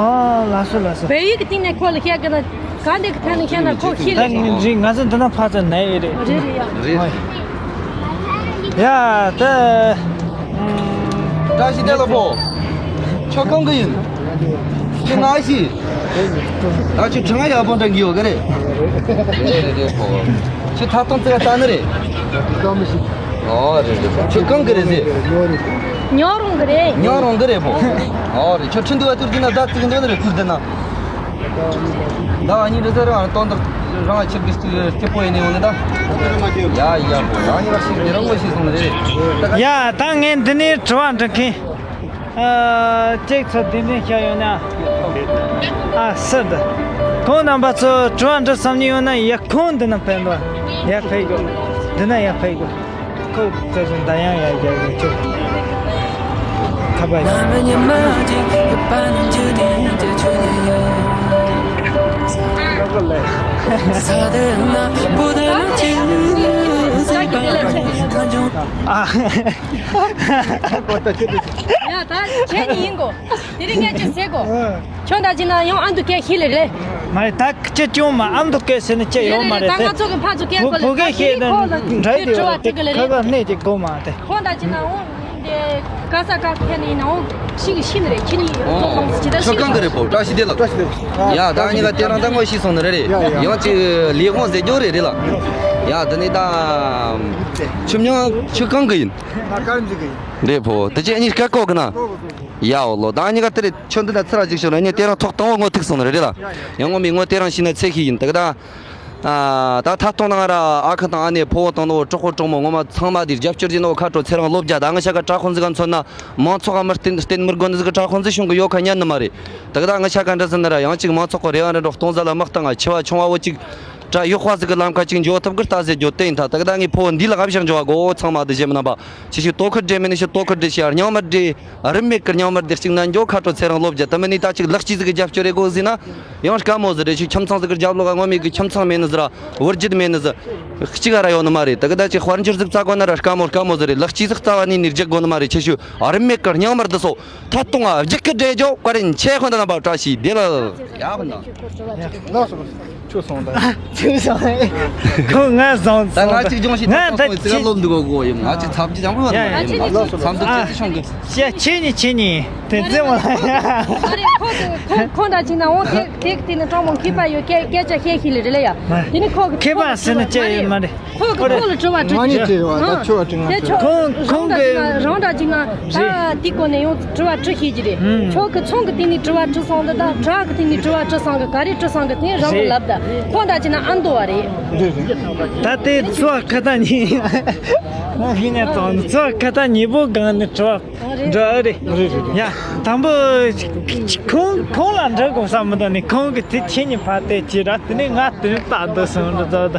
ལགས་སོ་ལགས་སོ། བལ་ཡུལ་གྱི་སྟེང་ནས་ཁོ་ལ་བཤད་གི་ན་ག་འདི་གི་ཐད་ནས་བཤད་ན་ཁོ་ཤེས་ལ་ད་ངས་འདི་ང་ཚོ་འདི་ན་ཕར་ཚུར་ན་ཡི་རེད། རེད་རེད་ཡ། རེད། ཡ་ད། བཀྲ་ཤིས་བདེ་ལེགས་པོ། ཁྱོད་གང་གི་ཡིན། ཁྱོད་ང་ཤི། ད་ཁྱོད་ཁྲི་ང་ཡག་པོ་འདྲ་གི་ཡོད་གི་རེད། རེད་རེད་རེད་པོ། ཁྱོད་ཐ་སྟོང་ཙི་ག་ལྟ་ནི་རེད། ཨོ་རེད་རེད། ཁྱོད་གང་གི་རེད་ཟེར། ཉོ་རོང་གི་རེད། ཉོ་རོང་གི་རེད་པོ། ཨོ་རེད། ཁྱོད་ཁྲི་འདུག་བ་ཏུར་གི་ན་ད་ཙི་གི་འདུག་ནི་རེད། ཁུར་དེ་ན། ད་ཨ་ནི་རེ་ཟེར་རང་སྟོན་དག་རང་ཁྱེར་གི་སྐྱིད་པོ་ཡིན་ནི་ཡོང་ནི་ད། ཡ་ཡ་པོ་ཨ་ནི་བ་ཞིག་འདི་རང་ངོ་ཤེས་སོང་ནི་རེད། ཡ་ད་ངས་འདི་ནས་དྲི་བ་འདྲི་མཁན། ཨ་ཅིག་ཚོ་དེ་འདྲ་བཤད་ཡོད་ན། ཨ་སི་ད། ཁོང་རྣམ་པ་ཚོ་དྲི་བ་འདྲི་བསམ་ནི་ཡོད་ན་ཡ་ཁོང་འདི་ན་ཕེབས་རོགས། ཡ་ཕེབས་དགོས། འདི་ན་ཡ་ཕེབས་དགོས། ཁོ་ཚོ་ཚོ་ད་ཡང་ཡ་རྒྱག་གི་ཆུ། ཁ་པར། ཨ། ཡ་ད་ཁྱེད་ནི་ཡིན་གོ། དེ་རིང་ངས་ཅི་ཟེར་གོ། ཁྱོད་ད་ཅི་ན་ཡང་ཨ་མདོ་སྐད་ཤེས་ལེ་རེད། མ་རེད། ད་ཁྱེད་ཅུང་མ་ཨ་མདོ་སྐད་ཟེར་ནས་ཁྱེད་ཡོང་མ་རེད་དེ། ད་ང་ཚོ་གི་ཕ་ཚོ་སྐད་བོད་གོ་ལེ། བོད་སྐད་ཤེས་ན་འདྲ་དེ་དྲི་བ་དྲི་གི་ལེ་ཁ་རེད། ཁ་གནས་ཀྱི་གོ་མ་དེ། ཁོང་ད་ཅི་ན་འོང་དེ་ག་ས་ག་ཁྱེད་ནི་ཡིན་ན་འོང་ཤི་གི་ཤི་ནི་རེད། ཁྱེད་ནི་ཡོང་ཐོག་ལོངས་སུ་ཅི་ད་ཤི་གི་གང་གི་རེད་པོ། བཀྲ་ཤིས་བདེ་ལེགས། བཀྲ་ཤིས་བདེ་ལེགས། ཡ་ད་ཉི་ག་དེ་རང་ད་ངོ་ཤེས་སོང་ནི་རེད་རེད། ཡ་ཡ། ཡང་ཅི་ལས་དབང་ཟེར་རྒྱུ་རེད་རེད་ལ། ཡ་ད་ནི་ད་ཆུ་མྱང་ཆུ་གང་གི་ཡིན། ད་དཀར་མཛེས་གི་ཡིན། རེད་པོ། དེ་ཅི་ཨ་ནི་སྐད་གོ་གི་ན། ཡ་འོ་ལོ། ད་ཨ་ནི་ག་དེ་རེད། ཁྱོད་འདི་ན་ཚུར་ར་ཅིག་ཤོར་ན་ཨ་ནི་དེ་རང་ཐོག་དང་བོ་ངོ་ཐུག་སོང་ནི་རེད་རེད་ལ། ཡང་ངོ་མི་ངོ་དེ་རང་ཤི་ན་ཚེ་ཤི་ཡིན་ད་གི་ད། ད་ཐ་སྟོང་ནང་ར་ཨ་ཁུ་དང་ཨ་ནེ་ཕོ་བོ་དང་ནོ་གྲོགས་པོ་གྲོགས་མོ་ངོ་མ་ཚང་མ་དེ་རྒྱབ་སྐྱོར་གྱི་ནོ་ཁ་དྲོ་ཚེ་རང་ལོ་བརྒྱ། ད་ང་ཤ་ཀ་དྲ་ཁོང་ཟིག་ག་མཚོན་ན་མང་ཚོགས་ག་མི་བརྟེན་བརྟེན་མི་དགོ་ནི་ཟིག་གི་དྲ་ཁོང་ཟིག་བྱུང་གི་ཡོད་ཁ་ཉན་ནི་མ་རེད། ད་གི་ད་ང་ཤ་ཀ་འདྲ་ཟིན་ན་ར་ཡང་ཅིག་མང་ཚོགས་གི་རེ་བ་རེ་འགྲོ་གཏོང་ཟ་ལ་མི་བཏང་ང་ཆེ་བ་ཆུང་བ་བོ་ཅིག་དྲ་ཡོག་པ་ཟིག་གི་ལམ་ཁ་ཅིག་འཇོག་ཐུབ་གི་ལྟ་ཟེར་རྒྱུ་དེ་ཡིན། ད་ད་གི་ད་ངའི་ཕོ་བོ་འདི་ལ་ཨ་བཞག་འཇོག་གོ། ཚང་མ་དེ་བཞེས་མི་རྣམ་པ་ཆེ་ཤོས་ལྟོ་ཁུར་འདྲེ་མེད་ནི་ཤོས་ལྟོ་ཁུར་འདྲེ་ཤེས་རྙིང་མར་འདྲེ། རིན་མེད་ཀི་རྙིང་མར་བདེ་གཅིག་ན་འགྱོ་ཁ་དྲོ་ཚེ་རིང་ལོ་བརྒྱ། དེ་མིན་ནི་ད་ཅིག་ལག་སྐྱིད་ཟིག་གི་རྒྱབ་སྐྱོར་རེ་དགོས་ཟིན་ན་ཡང་དཀའ་མོ་ཟིག་རེད། ཅིག་ཁྱིམ་ཚང་ཟིག་གི་རྒྱབ་ལོག་ག་ངོ་མི་གི་ཁྱིམ་ཚང་མེད་ནི་ཟིག་ར་བུ་རྒྱུད་མེད་ནི་ཟིག་གཅིག་ག་ར་ཡོད་ནི་མ་རེད། ད་གི་ད་ཅིག་དཔལ་འབྱོར་ཟིག་བཙལ་དགོས་ན་ར་དཀའ་མོ་དཀའ་མོ་ཟིག་རེད། ལག་སྐྱིད་ཟིག་རྩ་བ་ནས་ནི་རྒྱག་དགོས་ནི་མ་རེད། ཆེ་ཤོས་རིན་མེད་ཀི་རྙིང་མར་འདི་སོ་ཐ་སྟོང་ཨ་བརྒྱུད་ཀི་འདྲེ་འཇོག་བཀའ་དྲིན་ཆེ། ཁོང་ད་རྣམ་པ་བཀྲ་ཤིས་བདེ་ལེགས། ཡག་པོ་འདུག་ལགས་སོ། ཆུ་སོང་ད། ཆུ་སོང་། ཁོ་ང་སོང་། ད་ང་གཅིག་སྦྱོང་ཞིག་ང་ད་ད་སོང་ཚེ་ལོབ་འདུག་གོ་གོ་ཡིན། ང་གཅིག་ཚབ་ཀྱི་ཡང་བོ་ཡ་ཡ། ཡིན་ལགས་སོ། ཚབ་འདུག་ཅི་ཅི་ཤོང་གི། ཡ་ཁྱེད་ནི་ཁྱེད་ནི་དེ་ཙེ་མོ་ལ། ཨ་རེ་ཁོ་ཁོ་ཁོ་འདྲ་ཅིག་ན་འོ་དེ་དེ་དེ་ནི་ཀྲོང་མོ་མཁས་པ་ཡོད་སྐད་སྐད་ཆ་བཤད་ཤེས་ལེ་རེད་ལ་ཡ། དེ་ནི་ཁོ་གི་མཁས་པ་ཟེར་ནི་ཅི་ཡོད་མ་རེད། ཁོ་གི་ཁོ་ལ་དྲི་བ་དྲི་ང་ནི་དྲི་བ་ད་ཆོ་བ་དྲི་ང་དྲི། ཁོང་ཁོང་གི་རང་འདྲ་ཅིག་ན་ད་དེ་སྐོར་ནས་ཡང་དྲི་བ་དྲི་ཤེས་ཀྱི་རེད། ཁྱོད་གི་ཚོང་གི་སྟེང་ནས་དྲི་བ་དྲི་སོང་ད་ད་བྲག་གི་སྟེང་ནས་དྲི་བ་དྲི་སོང་གི་ག་རེ་དྲི་སོང་གི་དེ་རང་གི་ལབ་ད་ཁོང་འདྲ་ཅིག་ན་ཨ་མདོ་བ་རེད། རེད་རེད། ད་དེ་ཚོ་ཁ་ཏ་ཉི་ང་ཤི་ནས་ཙང་ཚོ་ཁ་ཏ་ཉི་པོ་སྒང་ནས་དྲི་བ། འདྲ་རེད། རེད་རེད་རེད། ཡ། དང་པོ། ཁོང་ཁོང་ལ་འདྲི་དགོས་བསམ་མི་འདུག་ནི་ཁོང་གི་དེ་ཁྱེད་གཉིས་ཕར་བལྟས་ཅི་ར་དེ་ནས་ང་དེ་རིང་ལྟ་འདུག་སོང་འདྲ་ཙག་ད།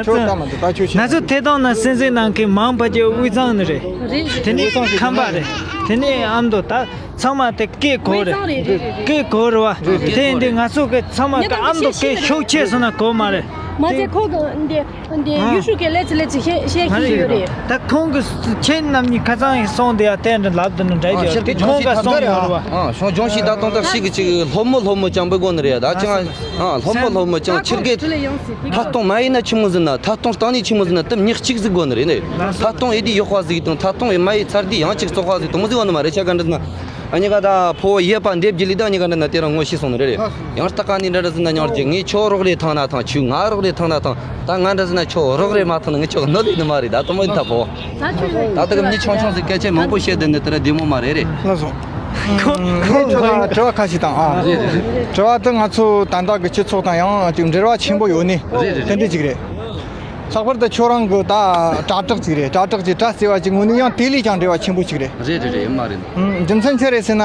ཁྱོད་ལྟ་མ་འདུག་ད་ཁྱོད་ཤེས། ང་ཚོ་ཐད་གཏོང་ནང་གསན་གཟིགས་གནང་མཁན་མང་བ་ཅིག་དབུས་གཙང་ནས་རེད། རེད། དེ་ནས་ཁམས་པ་རེད། དེ་ནས་ཨ་མདོ་ད་ཚང་མ་དེ་སྐད་གོ་རེད། དབུས་གཙང་རེད་རེད་རེད། སྐད་གོ་རེད་བ། རེད། དེ་ཡིན་དུས་ང་ཚོ་གི་ཚང་མ་གི་ཨ་མདོ་སྐད་ཤུགས་ཆེ་སོང་ན་གོ་མ་རེད། མ་ཚད་ཁོང་གི་འདི་འདི་ཨ། ཡུལ་ཤུལ་གྱི་ལས་ཚེ་ལས་ཚེ་བཤད་བཤད་ཀྱི་ཡོད་རེད། ད་ཁོང་གི་ཁྱེད་རྣམ་གཉིས་ཁ་སང་ཡི་སོང་དེ་ཡ་དེ་འདྲ་ལབ་དུ་ནི་འདྲ་ཡོད་དེ་ཁོང་ག་སོང་ཡོད་རེད་བ། ཨ་ཤོང་ལྗོངས་ཤིག་ད་དུང་ད་ཞིག་གི་ཅིག་སློབ་མོ་སློབ་མོ་ཅང་པོ་དགོ་ནི་རེད་ད་ཅང་ཨ་སློབ་མོ་སློབ་མོ་ཅང་ཕྱིར་གེ་ཐ་སྟོང་མ་ཡིན་ན་ཆི་མོ་ཟིན་ན་ཐ་སྟོང་སྟེང་ནས་ཆི་མོ་ཟིན་ན་དུམ་ཉག་གཅིག་ཟིག་དགོ་ནི་རེད་ནི་ཐ་སྟོང་ཨེ་དེ་ཡོག་པ་ཟིག་དང་ཐ་སྟོང་ཨེ་མ་ཡི་ཚར་དེ་ཡང་གཅིག་བཙོག་པ་ཟིག་དུ་མོ་ཟིག་བ་ནི་མ་རེད་ཆ་ག་འདྲ་ཟིན་ན། ཨ་ཉི་ག་ད་ཕོ་ཡེ་པ་འདེབས་ཀྱི་ལི་ད་ཉི་ག་འདྲ་ན་དེ་རང་ངོ་ཤེས་སོང་ནི་རེད་རེད། ཡང་ལྟ་ག་ནི་འདྲ་འདྲ་ཟིན་ན་ཉོར་གྱི་ངས་ཁྱོད་རོགས་རེ་ཐང་ན་ཐང་ཆུ་ང་རོགས་རེ་ཐང་ན་ཐང་ད་ང་འདྲ་ཟིན་ན་ཁྱོད་རོགས་རེ་མ་ཐང་ན་ངས་ཁྱོད་གནོད་ལས་ནི་མ་རེད་ད་དུ་མོ་ཡིན་ད་ཕོ། ད་ལྟ་གི་མི་ཆུང་ཆུང་ཟིག་སྐད་ཆ་མང་པོ་བཤད་དེ་ནི་དེ་ར་བདེ་མོ་མ་རེད་རེད། ལགས་སོ། ཁོ་ཁོ་ཁྱོད་ལ་དྲི་བ་ཁ་ཞིག་དང་ཨ། རེད་རེད་རེད། དྲི་བ་དེ་ང་ཚོ་ད་ལྟ་གི་སྤྱི་ཚོགས་དང་ཡང་ཅིག་འབྲེལ་བ་ཆེན་པོ་ཡོད་ནི། རེད་རེད་དེ་འདྲ་རེད། ཅིག་རེད། ལྷག་པར་དུ་ཁྱོད་རང་གི་ད་དྲ་གྲགས་ཅིག་རེད། དྲ་གྲགས་ཀྱི་དྲ་རྩེ་བ་ཅིག་ངོས་ནས་ཡང་དེ་ལས་ཀྱང་འབྲེལ་བ་ཆེན་པོ་ཅིག་རེད། རེད་རེད་རེད་ཡིན་མ་རེད། ཨུམ། རྒྱུ་མཚན་ཆི་རེད་ཟེར་ན།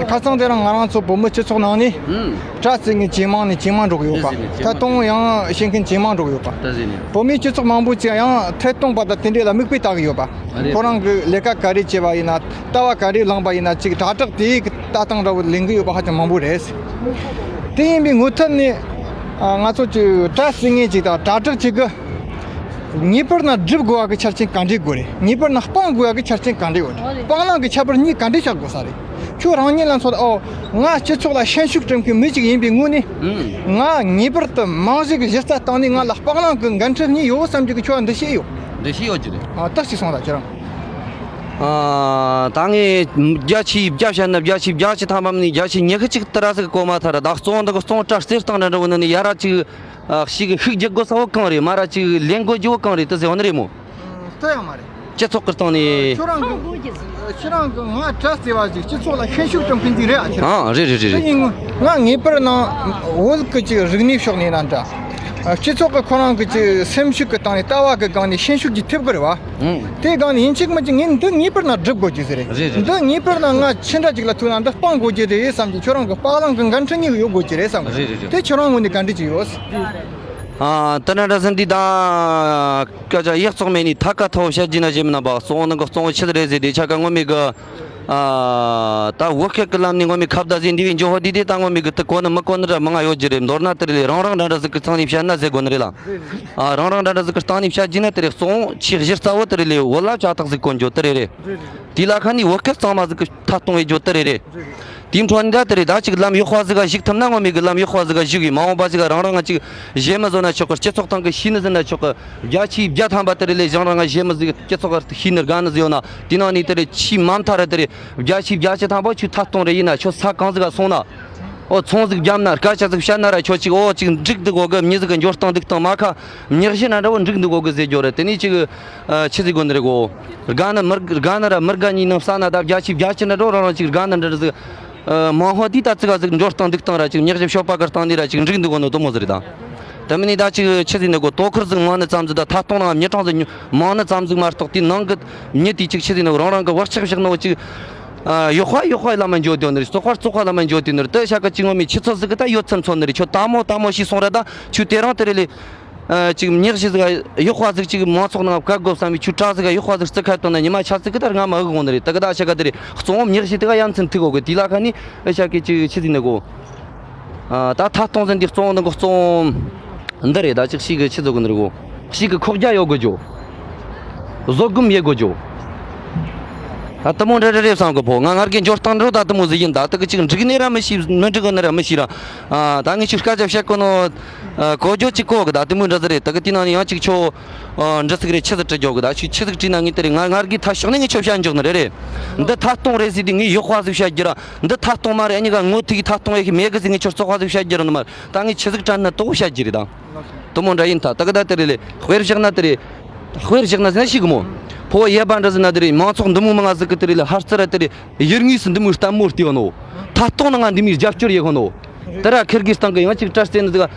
ཁ་སང་དེ་རིང་ང་རང་ཚོ་བོད་མི་སྤྱི་ཚོགས་ནང་ནས་ཨུམ། དྲ་རྩེ་མཁན་ཇེ་མང་ནས་ཇེ་མང་འགྲོ་གི་ཡོད་པ། རེད་རེད་ད་དུང་ཡང་བཤད་མཁན་ཇེ་མང་འགྲོ་གི་ཡོད་པ། ད་ཟེར་ནས། བོད་མིའི་སྤྱི་ཚོགས་མང་པོ་ཅིག་ཡང་ཐད་གཏོང་པ་དང་དེ་འདྲས་ལ་མིག་དཔེ་ལྟ་གི་ཡོད་པ། རེད། ཁོ་རང་གི་ལས་ཀ་ག་རེ་བྱས་པ་ཡིན་ན་ལྟ་བ་ག་རེ་བླངས་པ་ཡིན་ན་ཅིག་དྲ་གྲགས་དེའི་ལྟ་སྟངས་འདྲ་བོ་ལེན་གི་ཡོད་པ་ཧ་ཅང་མང་པོ་རེད། དེ་ཡིན་པའི་ངོས་ཐད་ནས་ང་ཚོ་ཅིག་དྲ་རྩེ་མཁན་ཅིག་དང་དྲ་གྲགས་ཅིག་གི་ངེས་པར་ན་སྒྲུབ་དགོས་པ་གི་ཆ་རྐྱེན་ག་འདྲས་དགོས་རེད། ངེས་པར་ན་སྤང་དགོས་པ་གི་ཆ་རྐྱེན་ག་འདྲས་ཡོད་རེད། སྤང་བླང་གི་ཁྱད་པར་གཉིས་ག་འདྲས་ཆགས་དགོས་ས་རེད། ཁྱོད་རང་ཉིད་ལ་མཚོན་ཨོ། ང་སྤྱི་ཚོགས་ལ་ཤན་ཤུགས་སྤྲད་མཁན་མི་ཞིག་ཡིན་པའི་ངོས་ནས། ཨང་། ང་ངེས་པར་དུ་རྨང་གཞི་གི་གཞི་རྩ་སྟེང་ནས་ང་ལ་སྤང་བླང་གི་འགན་འཁྲི་གཉིས་ཡོད་བསམ་གྱི་གི་ཁྱོད་འདུ་ཤེས་ཡོད། འདུ་ཤེས་ཡོད་ཀྱི་རེད། ཨ་ཏག་ཅིག་སོང་ད་ཁྱོད་རང་། ཨ། ད་ངས་བརྒྱ་ཆའི་བརྒྱ་བཤད་ན་བརྒྱ་ཆའི་བརྒྱ་ཆ་ཐམ་པ་མིན་ནས་བརྒྱ་ཆའི་ཉི་ཤུ་གཅིག་དེ་ར་ཟིག་གོ་མ་ཐར་ད་གཙོ་བོ་འདི་གི་གཙོ་བོ་དྲ་རྩེ་སྟེང་འདྲ་འདྲ་བོ་ནི་ནི་ཡ་ར་ཅིག་ཨ། ཞིག་གི་ཤུགས་རྒྱག་དགོས་ས་བོ་གང་རེད། མ་ར་ཅིག་ལེན་དགོས་རྒྱུ་བོ་གང་རེད། དེ་ཟེར་བ་ནི་རེད་མོ། ཨ། ལྟ་ཡང་མ་རེད། སྤྱི་ཚོགས་ཀྱི་སྟེང་ནས། ཁྱོད་རང་གི་ཁྱོད་རང་གི་ང་དྲ་རྩེ་བ་ཞིག་སྤྱི་ཚོགས་ལ་ཤན་ཤུགས་སྤྲད་མཁན་ཅིག་རེད་ཨ་ཁྱོད། ཨ་རེད་རེད་རེད་དེ་རེད། ཡིན་ང་ངེས་པར་ནང་བོད་ཀྱི་ཅིག་རིག་གནས་ཕྱོགས་ནས་ན་འདྲ། ཨ། སྤྱི་ཚོགས་ཀྱི་ཁོ་རང་གི་ཅིག་སེམས་ཤུགས་ཀྱི་སྟེང་ནས་ལྟ་བ་གི་སྒང་ནས་ཤན་ཤུགས་ཀྱིས་ཐེབས་ཀྱི་རེད་བ། ཨང་། དེ་སྒང་ནས་ཡིན་གཅིག་མིན་གཅིག་ངས་འདི་ངེས་པར་ན་སྒྲུབ་དགོས་ཀྱི་ཟེར་རེད། རེད་རེད། འདི་ངེས་པར་ན་ང་ཅི་འདྲ་ཅིག་ལ་ཐུག་ན་འདི་སྤང་དགོས་ཀྱི་རེད་བསམ་གྱི་ཁྱོད་རང་གི་སྤང་བླང་གི་འགན་འཁྲི་གཉིས་ཡོད་དགོས་ཀྱི་རེད་བསམ་གྱི། རེད་རེད་རེད། དེ་ཁྱོད་རང་ངོས་ནས་ག་འདྲ་ཅིག་ཡོད། ཨ། ད་ན་འདྲ་ཟིན་འདི་ད། སྐད་ཆ་ཡག་བཙོག་མེད་ནི་ཐ་ཀ་ཐོ་བཤད་རྒྱུ་ན་བྱེད་མི་ན་པ་གཙོ་བོ་ནི་གི་གཙོ་བོ་ཆི་རེད་ཟེར་དེ་ཆ་ཀ་ངོ་མི་གི། ཨ། ད་བོད་སྐད་ཀྱི་ལམ་ནས་ངོ་མི་ཁ་བརྡ་ཟེར་འདི་བའི་འཇོ་ཧོ་འདི་དེ་ད་ངོ་མི་གི་དེ་གོ་ནི་མི་གོ་ནི་ར་མི་ང་ཡོད་རྒྱུ་རེད། མདོར་ན་དེ་རེད་ལས་རང་རང་འདྲ་འདྲ་ཟིག་གི་ཚང་ནས་བཤད་ན་ཟེར་དགོ་ནི་རེད་ལ། ཨ། རང་རང་འདྲ་འདྲ་ཟིག་གི་སྟེང་ནས་བཤད་རྒྱུ་ན་དེ་རེད། གཙོ་བོ་ཆེས་གཞི་རྩ་བོ་དེ་རེད་ལས་བོད་ལ་ཕྱག་ཐག་ཟིག་གོན་རྒྱུ་དེ་རེད་རེད། དེ་ལ་ཁ་ནས་བོད་སྐད་གཙང་མ་ཟིག་གི་ཐ་གཏོང་བའི་རྒྱུ་དེ་རེད་རེད། དེའི་འཕྲོ་ནས་ད་དེ་རེད། ད་ཅིག་ལམ་ཡག་པ་ཟིག་ག་ཞུགས་ཐུབ་ན་ངོ་མི་གི་ལམ་ཡག་པ་ཟིག་ག་ཞུགས་གི། མ་འོངས་པ་ཟིག་ག་རང་རང་ང་ཅིག་གཞས་མི་བཟོ་ན་ཆོག་གི། སྤྱི་ཚོགས་སྟེང་གི་ཤེས་ནི་ཟིན་ན་ཆོག་གི། བརྒྱ་ཆའི་བརྒྱ་ཐམ་པ་དེ་རེད་ལས་གཞན་རང་ང་གཞས་མི་ཟིག་སྤྱི་ཚོགས་ག་ཤེས་ནི་དགའ་ནི་ཟིག་ཡོད་ན་དེ་ནང་ནས་དེ་རེད། ཆེས་མ་མཐའ་ར་དེ་རེད། བརྒྱ་ཆའི་བརྒྱ་ཆ་ཐམ་པ་ཁྱོད་ཐ་གཏོང་རེ་ཡིན་ན་ཁྱོད་ས་གང་ཟིག་ག་སོང་ན། ཨོ་ཚོང་ཟིག་བརྒྱབ་ན་སྐད་ཆ་ཟིག་བཤད་ན་ར་ཁྱོད་ཅིག་ཨོ་ཅིག་འགྲིག་འདུག་གོ་གི། མྱི་ཟིག་གི་འབྱོར་སྟངས་འདུག་སྟངས་མ་ཁ་མྱི་གཞི་ན་འདྲ་བོ་འགྲིག་འདུག་གོ་གི་ཟེར་རྒྱུ་རེད། དེ་ནས་ཅིག་ཨ། ཆི་ཟིག་གོ་ནི་རེད་གོ། དགའ་ན་མི་དགའ་ན་ར་མི་དགའ་གཉིས་ནང་ས་ན་ད་བརྒྱ་ཆའི་བརྒྱ་ཆ་ན་འགྲོ་རང་རང་ཅིག་དགའ་ན་འདྲ་ཟིག་ཨ། མང་ཧོ་དེ་ད་ཙི་ག་ཟིག་འབྱོར་སྟངས་འདུག་སྟངས་ར་ཅིག་མྱི་གཞི་ཤོག་པ་གི་སྟེང་ནས་ར་ཅིག་འགྲིག་འདུག་གོ་ནོ་དུ་མོ་ཟིག་རེད་ད། དེ་མིན་ནི་ད་ཅིག་ཆི་ཟིག་ནི་གོ། དོ་ཁུར་ཟིག་མང་ནི་ཙམ་ཟིག་ད་ཐ་གཏོང་ནང་མྱི་གྲངས་ཟིག་མང་ནི་ཙམ་ཟིག་མ་གཏོགས་དེ་ནང་གི་མྱི་དེ་ཅིག་ཆི་ཟིག་ནི་རང་རང་གི་བག་ཆགས་བཞག་ནོ་ཅིག་ཨ། ཡག་པ་ཡག་པ་ལ་མ་འཇོག་དེ་ནི་རེད། བཙོག་པ་བཙོག་པ་ལ་མ་འཇོག་དེ་ནི་རེད། དེ་ཤ་ཀ་ཅིག་ངོ་མི་ཆི་ཚོད་ཟིག་གི་ད་ཡོད་ཚད་མཚོན་ནི་རེད། ཁྱོད་ད་མོ་ད་མོ་ཞིག་སོང་ར་ད་ཁྱོད་དེ་རང་དེ་རེད་ལས། ཨ། ཅིག་མྱི་གཞི་ཟིག་ཡག་པ་ཟིག་ཅིག་མང་ཚོགས་ནང་བཀལ་དགོས་བསམ་པའི་ཆུ་དྲག་ཟིག་ཡག་པ་ཟིག་རྩི་ཁ་བཏང་ན་ཉི་མ་ཆ་ཟིག་གི་ད་རྔ་མ་ཨུ་གོང་ནི་རེད། ད་གི་ད་ཤ་ཀ་དེ་རེད། གཙོ་བོ་མྱི་གཞི་དེ་ག་ཡ་མཚན་ཐུག་གོ་གི། དེ་ལ་ཁ་ནི་ཨ་ཤ་ཀི་ཅིག་ཆི་ཟིག་ནི་གོ། ཨ། ད་ཐ་སྟོང་ཟིན་དེ་གཙོ་བོ་ནི་གོ་གཙོ་བོ་འདི་རེད། ད་ཅིག་ཤིག་གི་ཆི་ཟིག་གོ་ནི་རེད་གོ། ཤིག་གི་ཁོག་རྒྱ་ཡོད་དགོས་རྒྱུ། བཟོད་སྒོམ་ཡེད་དགོས་རྒྱུ། ད་དུ་མོ་འདྲ་རེ་རེ་བསམ་གི་ཕོ་ང་ངར་གི་འབྱོར་སྟངས་འགྲོ་ད་དུ་མོ་ཟིག་ཡིན། ད་དུ་གི་ཅིག་འགྲིག་ནི་ར་མི་ཤེས། མི་འགྲིག་གི་ནི་ར་མི་ཤེས་ར། ཨ། ད་ངས་ཁྱོད་སྐད་ཆ་བཤད་གོ་ནོ། ཨ། གོ་རྒྱུ་ཅིག་གོ་གི། ད་དུ་མོ་འདྲ་ཟིག་རེད། ད་གི་དེ་ནང་ནས་ཡང་ཅིག་ཁྱོད། ཨ། འདྲ་ཟིག་རེད། ཆི་ཟིག་དྲི་རྒྱོ་གི། ད་ཁྱོད་ཆི་ཟིག་དྲིས་ན་ངས་དེ་རེད། ང་ངར་གི་ཐ་ཤོག་ནས་ངས་ཁྱོད་བཤད་འཇོག་ནི་རེད་རེད། འདི་ཐ་སྟོང་རེད་ཟིག་དེ་ངས་ཡག་པ་ཟིག་བཤད་རྒྱུ་ར། འདི་ཐ་སྟོང་མ་རེད། ཨ་ཉི་ག་ངོ་ཐིག་ཐ་སྟོང་ཡེ་གི་མེད་གི་ཟིག་ངས་ཁྱོད་བཙོག་པ་ཟིག་བཤད་རྒྱུ་ར་ནི་མ་རེད། ད་ངས་ཆི་ཟིག་དྲན་ན་དོག་བཤད་རྒྱུ་རེད་ད། དུ་མོ་འདྲ་ཡིན་ད། ད་གི་ད་དེ་རེད་ལས་དཔེར་བཞག་ན་དེ་རེད། དཔེར་བཞག་ན་ཟེར་ན་ཤིག་གི་མོ། ཕོ་ཡེ་བ་འདྲ་ཟེར་ན་དེ་རེད། མང་ཚོགས་འདི་མོ་མང་ང་ཟིག་གི་དེ་རེད་ལས་ཧར་རྩེ་ར་དེ་རེད། ཡུལ་དངོས་སུ་འདི་མོའི་ལྟད་མོ་བལྟས་ཡོད་ནོ། ཐ་སྟོང་ནང་ང་འདི་མོའི་རྒྱབ་སྐྱོར་ཡེ་གོ་ནོ། དེ་ར་ཁིར་གི་སྟེང་གི་ཡང་ཅིག་དྲ་རྩེ་ནི་ཟིག་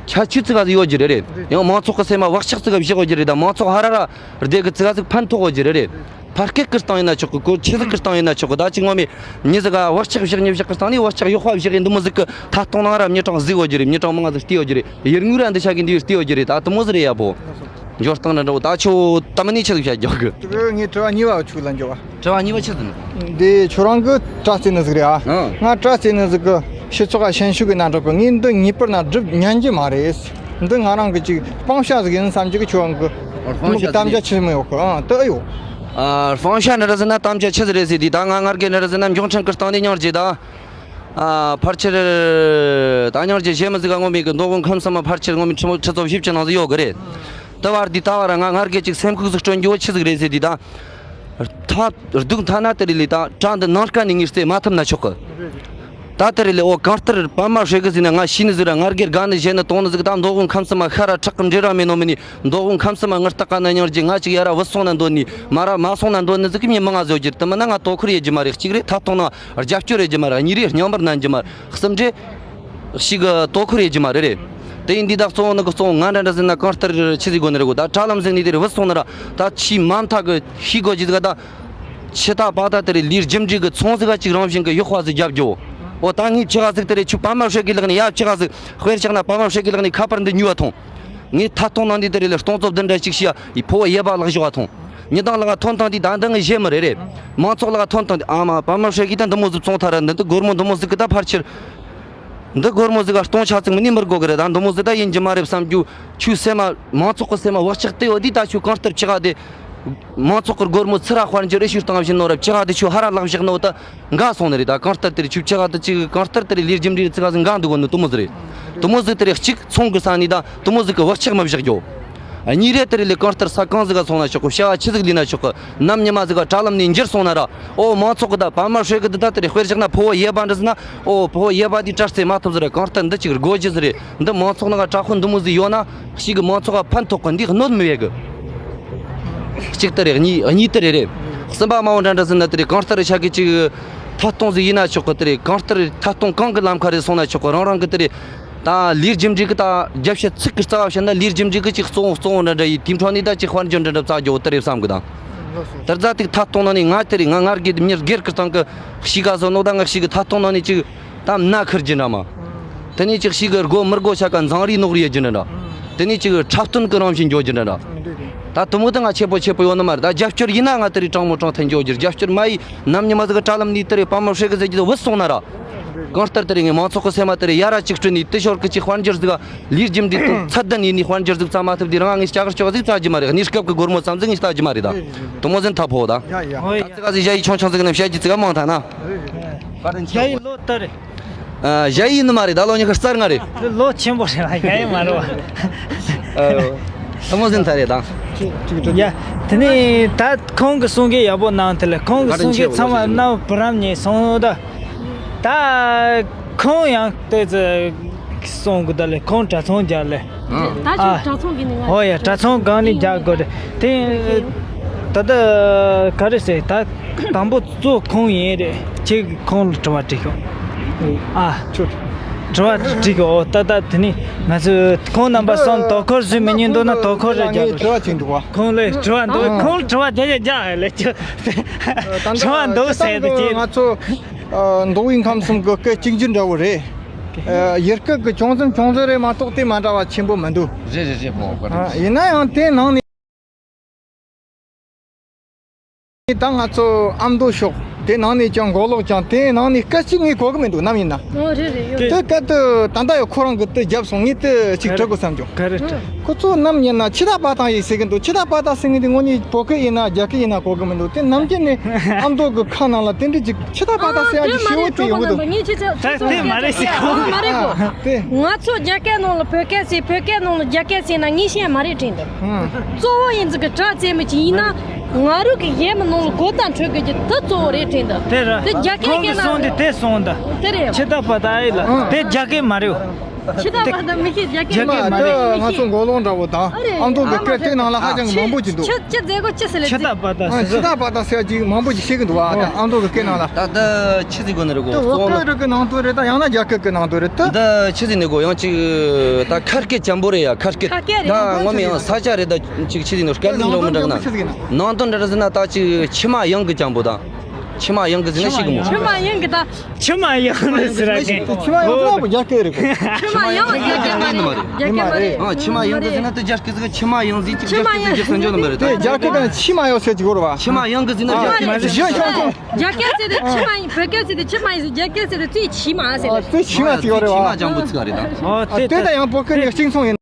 ཁྱད་ཆོས་ཚིག་ག་ཟིག་ཡོད་རྒྱུ་རེད་རེད། ཡང་མང་ཚོགས་གི་སེམས་མ་བག་ཆགས་ཚིག་ག་བཞག་ཡོད་རྒྱུ་རེད། ད་མང་ཚོགས་ཧ་ར་ར་བསྡད་གི་ཚིག་ག་ཟིག་ཕན་ཐོགས་ཡོད་རྒྱུ་རེད་རེད། ཕར་སྐད་ཀྱི་སྟེང་ཡིན་ན་ཆོག་གི། གོ་ཆི་ཟིག་གི་སྟེང་ཡིན་ན་ཆོག་གི། ད་ཅིག་ངོ་མས་མྱི་ཟིག་ག་བག་ཆགས་བཞག་ཉི་བཞག་གི་སྟེང་ནས་བག་ཆགས་ཡག་པ་བཞག་གི་འདི་མོ་ཟིག་གི་ཐ་སྟོང་ནང་ར་མྱི་གྲངས་ཟིག་ཡོད་རྒྱུ་རེད། མྱི་གྲངས་མང་ང་ཟིག་བལྟས་ཡོད་རྒྱུ་རེད། ཡུལ་དངོས་ར་འདི་ཆ་གི་འདི་བལྟས་ཡོད་རྒྱུ་རེད། ད་དུ་མོ་ཟིག་རེད་ཡ་བོ། འབྱོར་སྟངས་འདྲ་འདྲ་བོ། ད་ཁྱོད་ད་མ་ནི་ཆི་ཟིག་བཤད་རྒྱག་གི། དེ་གི་ངས་དྲི་བ་གཉིས་པ་བ་ཆུ་ལ་འཇོག་བ། དྲི་བ་གཉིས་པ་ཆི་ཟིག་ནི། འདི་ཁྱོད་རང་གི་དྲ་རྩེ་ནི་ཟིག་རེད་ཨ། ཨང་། ང་དྲ་རྩེ་ནི་ཟིག་གི་སྤྱི་ཚོགས་ལ་ཤན་ཤུགས་ཀྱི་རྣམ་གྲངས་པོ་ངས་འདི་ངེས་པར་ན་སྒྲུབ་ཉན་གྱི་མ་རེད། འདི་ང་རང་གི་ཅིག་སྤང་བྱ་ཟིག་ཡིན་བསམ་གྱི་ཁྱོད་རང་གི་སྤང་བྱ་དམ་བཅའ་ཆི་མི་ཡོད་གི། ཨང་དུ་ཨེ་ཡོད། ཨ། སྤང་བྱ་འདྲ་ཟེར་ན་དམ་བཅའ་ཆི་ཟིག་རེད་ཟེར་དུས་ད་ང་ང་རྒྱལ་འདྲ་ཟེར་ན་འབྱུང་ཕྲན་གི་སྟེང་ནས་སྙིང་རྗེ་ད། ཨ། ཕལ་ཆེར་ད་སྙིང་རྗེ་གཞན་མི་ཟིག་ག་ངོ་མའི་གི་མདོ་དབུས་ཁམས་གསུམ་མ་ཕལ་ཆེར་ངོ་མའི་ཁྲི་ཁྲི་ཚོ་བཞི་བཅུ་ནང་ཟིག་ཡོད་གི་རེད། དེ་བར་དུས་ད་བར་ང་ང་རྒྱལ་ཅིག་སེམས་ཁུག་ཟིག་སྐྲུན་རྒྱུ་བོ་ཆི་ཟིག་རེད་ཟེར་དུས་ད། ཐ་སྡུག་ཐ་ན་དེ་རིང་ལས་ད་བྲག་འདི་ནང་ཀ་ནས་ངས་རྩེ་མ་ཐུབ་ན་ཆོག་གི། ད་དེ་རིང་ལས་འོ་གང་ལྟར་པདྨ་བྱེད་གི་ཟིན་ན་ང་ཤི་ནི་ཟིག་ར་ང་རྒྱལ་དགའ་ནི་གཞན་ནི་དོང་ནི་ཟིག་ད་མདོ་དབུས་ཁམས་གསུམ་མ་ཤ་ར་ཁྲག་གི་འདྲེ་ར་མེད་ནོ་མིན་ནི་མདོ་དབུས་ཁམས་གསུམ་མ་ངར་ལྟ་ཀ་ན་སྙིང་རྗེ་ང་ཅིག་ཡ་ར་བུད་སོང་ན་འདོད་ནི་མ་ར་མ་སོང་ན་འདོད་ནི་ཟིག་གི་མྱི་མང་ང་བཟོ་རྒྱུ་རེད། དེ་མིན་ན་ང་དོ་ཁུར་ཡེད་རྒྱུ་མ་རེད། གཅིག་རེད། ཐད་གཏོང་ན་རྒྱབ་སྐྱོར་ཡེད་རྒྱུ་མ་རེད། གཉིས་རེད། སྙིང་པར་ནན་རྒྱུ་མ་རེད། གསུམ་རེད། ཞིག་གི་དོ་ཁུར་ཡེད་རྒྱུ་མ་རེད་རེད། དེ་ཡིན་དུས་ད་གཙོ་བོ་ནི་གི་གཙོ་བོ་ང་འདྲ་འདྲ་ཟེར་ན་གང་ལྟར་ཆི་ཟིག་དགོས་ནི་རེད་གོ། ད་དྲ་ལམ་ཟེར་ནི་དེ་རེད་བུད་སོང་ན་ར་ད་ཆེས་མ་མཐའ་གི་ཤེས་དགོས་ཀྱི་ཟིག་ད། ཆི་ད་པ་ད་དེ་རེད། ལས་རྒྱུ་འབྲས་གི་ཚོང་ཟིག་ག་ཅིག་རང་བཞིན་གི་གཡོག་པ་ཟིག་རྒྱབ་རྒྱོ། འོ་ད་ངས་ཆི་ག་ཟིག་དེ་རེད། ཁྱོད་པདྨ་བྱེད་གི་ལག་ནས་ཡ་ཆི་ག་ཟིག་དཔེར་བཞག་ན་པདྨ་བྱེད་གི་ལག་ནས་ཁ་པར་འདི་ཉོས་པ་ཐོངས། ངས་ཐད་གཏོང་ནང་འདི་དེ་རེད་ལ་སྟོང་ཚོ་བདུན་འདྲ་ཅིག་ཤི་ཡ་ཡི་ཕོ་བ་ཡེ་བ་ལག་བཞག་པ་ཐོངས། ཉི་དང་ལག་ཐོན་ཐང་འདི་ད་འདི་ངས་བཤད་མི་རེད་རེད། མང་ཚོགས་ལག་ཐོན་ཐང་འདི་ཨ་མ་པདྨ་བྱེད་གི་ད་འདི་མོ་ཟིག་བཙོང་ཐ་ར་འདི་འདི་སྒོར་མོ་འདི་མོ་ཟིག་གི་ད་ཕར་ཁྱེར། འདི་སྒོར་མོ་ཟིག་ག་སྟོང་ཆ་ཚིག་མི་ནི་མི་དགོས་གི་རེད། ད་འདི་མོ་ཟིག་ད་ཡིན་རྒྱུ་མ་རེད་བསམ་རྒྱུ། ཁྱོའི་སེམས་མ་མང་ཚོགས་གི་སེམས་མ་བག་ཆགས་དེ་ཡོད་དུས་ད་ཁྱོད་གང་ལྟར་ཆི་ག་དེ། མང་ཚོགས་གི་སྒོར་མོ་ཚུར་ར་དཔལ་འབྱོར་ཨེ་ཤུ་བཏང་བཞིན་ནོ་ར་ཆི་ག་དེ་ཁྱོད་ཧ་ར་ལག་བཞག་ནོ་ད་འགའ་སོང་ནི་རེད། ད་གང་ལྟར་དེ་རེད། ཁྱོད་ཆི་ག་དེ་ཅིག་གང་ལྟར་དེ་རེད། ལས་རྒྱུ་འབྲས་ཚིག་ག་ཟིག་འགའ་འདུག་གོ་ནི་དེ་མོ་ཟིག་རེད། དེ་མོ་ཟིག་དེ་རེད། གཅིག་ཚོང་གི་ས་ནི་ད་དེ་མོ་ཟིག་གི་བག་ཆགས་མི་བཞག་རྒྱོ། གཉིས་རེད། དེ་རིང་ལས་གང་ལྟར་ས་གང་ཟིག་ག་སོང་ན་ཆོག་གི། བྱ་བ་ཆི་ཟིག་ལས་ན་ཆོག་གི། ནམ་ཉི་མ་ཟིག་ག་དྲ་ལམ་ནས་འགྱུར་སོང་ན་ར། ཨོ་མང་ཚོགས་གི་ད་པདྨ་བྱེད་གི་འདི་ད་དེ་རེད། དཔེར་བཞག་ན་ཕོ་བོ་ཡེ་བ་འདྲ་ཟེར་ན། ཨོ་ཕོ་བོ་ཡེ་བ་འདི་དྲ་རྩེ་མ་ཐུབ་ཟེར་རེད། གང་ལྟར་འདི་ཅིག་སྒོ་རྒྱུ་ཟེར་རེད། འདི་མང་ཚོགས་ནང་ག་དྲ་ཁོ་འདི་མོ་ཟིག་ཡོད་ན་ཞིག་གི་མང་ཚོགས་ག་ཕན་ཐོགས་གི། འདི་གནོད་མི་བྱེད་གི། གཅིག་དེ་རེད། གཉིས་གཉིས་དེ་རེད་རེད། གསུམ་པ་མ་འོ་འདྲ་འདྲ་ཟེར་ན་དེ་རེད། གང་ལྟར་ཆ་གི་ཅིག་ཐད་གཏོང་ཟིག་ཡིན་ན་ཆོག་གི། དེ་རེད། གང་ལྟར་ཐད་གཏོང་གང་གི་ལམ་ཁ་རེད་སོང་ན་ཆོག་གི། རང་རང་གི་དེ་རེད། ད་ལས་རྒྱུ་འབྲས་གི་ད་རྒྱབ་བཤད་ཚིག་གི་རྩ་བ་བཤད་ན་ལས་རྒྱུ་འབྲས་གི་ཅིག་གཙོ་བོ་གཙོ་བོ་འདྲ་འདྲ་ཡིན། དེའི་འཕྲོ་ནས་ད་ཅིག་དཔལ་འབྱོར་འདྲ་འདྲ་བཙལ་རྒྱུ་བོ་དེ་རེད་བསམ་གི་ད། དེ་རྩ་ཐིག་ཐད་གཏོང་ནང་ནས་ང་དེ་རེད། ང་ང་རྒྱལ་མྱི་སྒེར་གི་སྟེང་གི་གཤིས་ཀ་བཟོ་ནོ་ད་ང་གཤིས་གི་ཐད་གཏོང་ནང་ནས་ཅིག་ད་མནའ་ཁུར་རྒྱུ་འདྲ་མ། དེ་ནས་ཅིག་གཤིས་གི་དགོས་མི་དགོས་ཆ་ག་འཛིང་རེས་ནོག་རེས་རྒྱུ་འདྲ་འདྲ། དེ་ནས་ཅིག་འཁྲབ་སྟོན་གི་རང་བཞིན་འགྱོ་རྒྱུ་འདྲ་འདྲ། ད་དེ་མོ་ད་ང་ཆེ་པོ་ཆེ་པོ་ཡོད་ནི་མ་རེད། ད་རྒྱབ་སྐྱོར་ཡིན་ན་ང་དེ་རེད་དྲང་མོ་དྲང་ཐད་འགྱོ་རྒྱུ། རྒྱབ་སྐྱོར་མ་ཡིན། ནམ་ཉི་མ་ཟིག་ག་དྲ་ལམ་ནས་དེ་རེད། པདྨ་བྱེད་གི་ཟེར་རྒྱུ་དེ་བུད་སོང་ན་ར། གང་ལྟར་དེ་རེད། ངས་མང་ཚོགས་གི་སེམས་མ་དེ་རེད་ཡ་ར་ཅིག་སྐྲུན་ནས་དེ་ཞོར་གི་ཅིག་དཔལ་འབྱོར་ཟིག་ག་ལས་རྒྱུ་འབྲས་དང་ཚད་ལྡན་ཡིན་ནི་དཔལ་འབྱོར་ཟིག་བཙལ་མ་ཐུབ་དུས་རང་ངས་ལྕགས་ཀྱི་ལྕོག་ཟིག་བཙལ་རྒྱུ་མ་རེད། གནས་སྐབས་ཀྱི་སྒོར་མོ་ཙམ་ཟིག་ངས་ལྟ་རྒྱུ་མ་རེད་ད། དེ་མོ་ཟིག་ཐབས་ཕོ་ད། ད་ཙི་ག་ཟིག་ཞ་ཡི་ཆུང་ཆུང་ཟིག་ནམ་བཤད་རྒྱུ་ཙི་ག་མང་ཐ་ན། ཞ་ཡི་ལོ་ལྟར་རེད། ཨ། ཞ་ཡི་ནི་མ་རེད་ད། ལོ་ཉི་ཤུ་རྩ་ལྔ་རེད། ལོ་ཆེན་པོ་རེད་ལ་ཞ་ཡི་མ་རེད་བ། ཨ། དེ་མོ་ཟིག་ཐ་རེད་ད། ཡ། དེ་ནས་ད་ཁོང་གི་གསུང་གི་ཡག་པོ་གནང་དེ་ལས་ཁོང་གི་གསུང་གི་ཚང་མ་རྣ་བར་རམ་ཉེ་སོང་ད། ད་ཁོང་ཡང་དེ་ཚོ་གསུང་གི་ད་ལས་ཁོང་དྲ་ཚོང་རྒྱག་ལས། ད་ཁྱོད་དྲ་ཚོང་གི་ནི་ང་། ཧོ་ཡ། དྲ་ཚོང་གང་ནས་རྒྱག་དགོས་རེད་དེ། ད་ལྟ་ག་རེ་ཟེར། ད་དང་པོ་གཙོ་ཁོང་ཡིན་རེད། ཁྱེད་ཀྱིས་ཁོང་ལ་དྲི་བ་དྲིས་ཤོག་ཨ། ཁྱོད། དྲི་བ་དྲིས་ཤོག་ཨོ་ད་ད་དེ་ནི་ང་ཚོས་ཁོང་རྣམ་པ་གསུམ་དོ་ཁུར་བཟོས་མི་ཉན་འདུག་ན་དོ་ཁུར་རེ་རྒྱག་དགོས། དྲི་བ་བྱེད་འདུག་བ། ཁོང་ལ་དྲི་བ་འདུག་ཨ། ཁོང་ལ་དྲི་བ་རྒྱག་རྒྱག་རྒྱག་ལས་ཁྱོད། ད་ལྟ་དྲི་བ་འདུག་ཟེར་དུ་ཁྱེད། ང་ཚོ་མདོ་དབུས་ཁམས་གསུམ་གི་སྐད་གཅིག་གྱུར་འདྲ་བོ་རེད། ཡུལ་སྐད་ཀྱི་ཆུང་ཙམ་ཆུང་ཙམ་རེད་མ་གཏོགས་དེ་མ་འདྲ་བ་ཆེན་པོ་མི་འདུག་རེད་རེད་རེད། ཕོ་བ་ཡིན་ན་ཡང་དེ་ནང་ནས། ད་ང་ཚོ་ཨ་མདོ་ཕྱོགས་དེ་ནང་ནས་ཀྱང་མགོ་ལོག་ཀྱང་དེ་ནང་ནས་སྐད་ཅིག་ངས་གོ་གི་མི་འདུག་ནམ་ཡིན་ན། ཨོ་རེད་རེད་ཡོད། དེ་སྐད་དུ་ད་ལྟ་ཡོད་ཁོ་རང་གི་དེ་རྒྱབ་སོང་། ངས་དེ་ཅིག་དྲི་དགོས་བསམ་བྱུང་། ག་རེ་དྲི། ཁོ་ཚོ་ནམ་ཡིན་ན་ཕྱི་ཐག་པ་དང་ཡིན་ཟེར་གི་འདུག་ཕྱི་ཐག་པ་དང་ཟེར་གི་འདུག་དངོས་གནས་བོད་སྐད་ཡིན་ན་རྒྱ་སྐད་ཡིན་ན་གོ་གི་མི་འདུག་དེ་ནམ་རྒྱུན་ནས་ཨ་མདོ་གི་ཁ་ནང་ལ་དེ་འདྲ་ཅིག་ཕྱི་ཐག་པ་དང་ཟེར་ཡ་ཅིག་ཞེ་པོ་ཅིག་ཡོང་གི་འདུག་ད་དེ་མ་རེད་ཟེར་གོ། མ་རེད་གོ། དེ་ང་ཚོ་རྒྱ་སྐད་ནང་ལ་བོད་སྐད་ཟེར། བོད་སྐད་ནང་ལ་རྒྱ་སྐད་ཟེར་ན་ངས་བཤད་མ་རེད་དྲན་འདུག་གཙོ་བོ་ཡིན་ཙི་གི་དྲ་རྩེ་མི་ཅིག་ཡིན་ན་ང་རུ་གི་ཡས་མི་ནང་ལ་གོ་ད་འཕྲོད་གི་ཅི་དེ་གཙོ་བོ་རེད་དྲན་འདུག་དེ་ར་དེ་རྒྱ་སྐད་ཁོང་གི་སྐད་ན་སོང་དེ་དེ་སོང་ད། དེ་རེད། ཕྱི་ཐག་པ་དང་ཨེ་ལ་དེ་རྒྱ་སྐད་མ་རེད། ཕྱི་ཐག་པ་དང་མི་ཤེས། རྒྱ་སྐད་མ་རེད། ང་ཚོ་མགོ་ལོག་འདྲ་བོ་དང་ཨ་མདོ་གི་སྐད་དེ་ནང་ལ་ཧ་ཅང་གི་མང་པོ་ཅིག་འདུག་ཕྱི་ཕྱི་རྫས་གོ་ཅི་ཟེར་ལེ། ཕྱི་ཐག་པ་དང་ཕྱི་ཐག་པ་དང་ཟེར་ཅིག་མང་པོ་ཅིག་ཤེས་གི་འདུག་ཨ་ཨ་མདོ་གི་སྐད་ནང་ལ། ད་ད་ཆི་ཟིག་གོ་ནི་རེད་གོ། དེ་བོད་སྐད་རིགས་གི་ནང་དོན་རེད། ད་ཡང་ན་རྒྱ་སྐད་གི་ནང་དོན་རེད་དེ། ད་ཆི་ཟིག་ནི་གོ། ཡང་ཅིག་ད་ཁ་སྐད་ཅན་པོ་རེད་ཡ། ཁ་སྐད་ཁ་སྐད་རེད། ད་ངོ་མ་ཡང་ས་ཆ་རེད། ད་ཅིག་ཆི་ཟིག་ནི་སྐད་ལིང་རོ་མི་འདྲ་ན་ནང་དོན་འདྲ་ཟེར་ན་ད་ཅིག་ཕྱི་མ་ཡང་གི་ཅན་པོ་དང་། ཕྱི་མ་ཡང་གི་ཟེར་ན་ཤེས་གི་མོ། ཕྱི་མ་ཡང་གི་ད། ཕྱི་མ་ཡང་ནི་ཟེར་ར་གི། ཕྱི་མ་ཡང་ལ་རྒྱ་སྐད་རེད་གོ། ཕྱི་མ་ཡང་རྒྱ་སྐད་མ་རེད། རྒྱ་སྐད་མ་རེད། ཨ་ཕྱི་མ་ཡང་གི་ཟེར་ན་ད་རྒྱ་སྐད་ཟེར་གི། ཕྱི་མ་ཡང་ཟེར་ཅིག་རྒྱ་སྐད་ཟེར་རྒྱུ་ས་འཇོག་ནི་མ་རེད་ད། དེ་རྒྱ་སྐད་དང་ཕྱི་མ་ཡང་ཟེར་གྱི་གོ་རེད་བ། ཕྱི་མ་ཡང་གི་ཟེར་ན་རྒྱ་སྐད་ཟེར་གི། ཕྱི་མ་ཡང་། རྒྱ་སྐད་ཟེར་དེ་ཕྱི་མ་ཡིན། བོད་སྐད་ཟེར་དེ་ཕྱི་མ་ཡིན་ཟེར། རྒྱ་སྐད་ཟེར་དེ་ཚེ་ཕྱི་མ་ཟེར་གི་རེད་བ། ཕྱི་མ་ཅང་པོ་ཚིག་རེད་ད། ཨ་དེ་ད་ཡང་བོད་སྐད་ནས་གཅིག་མཚུངས་ཡིན།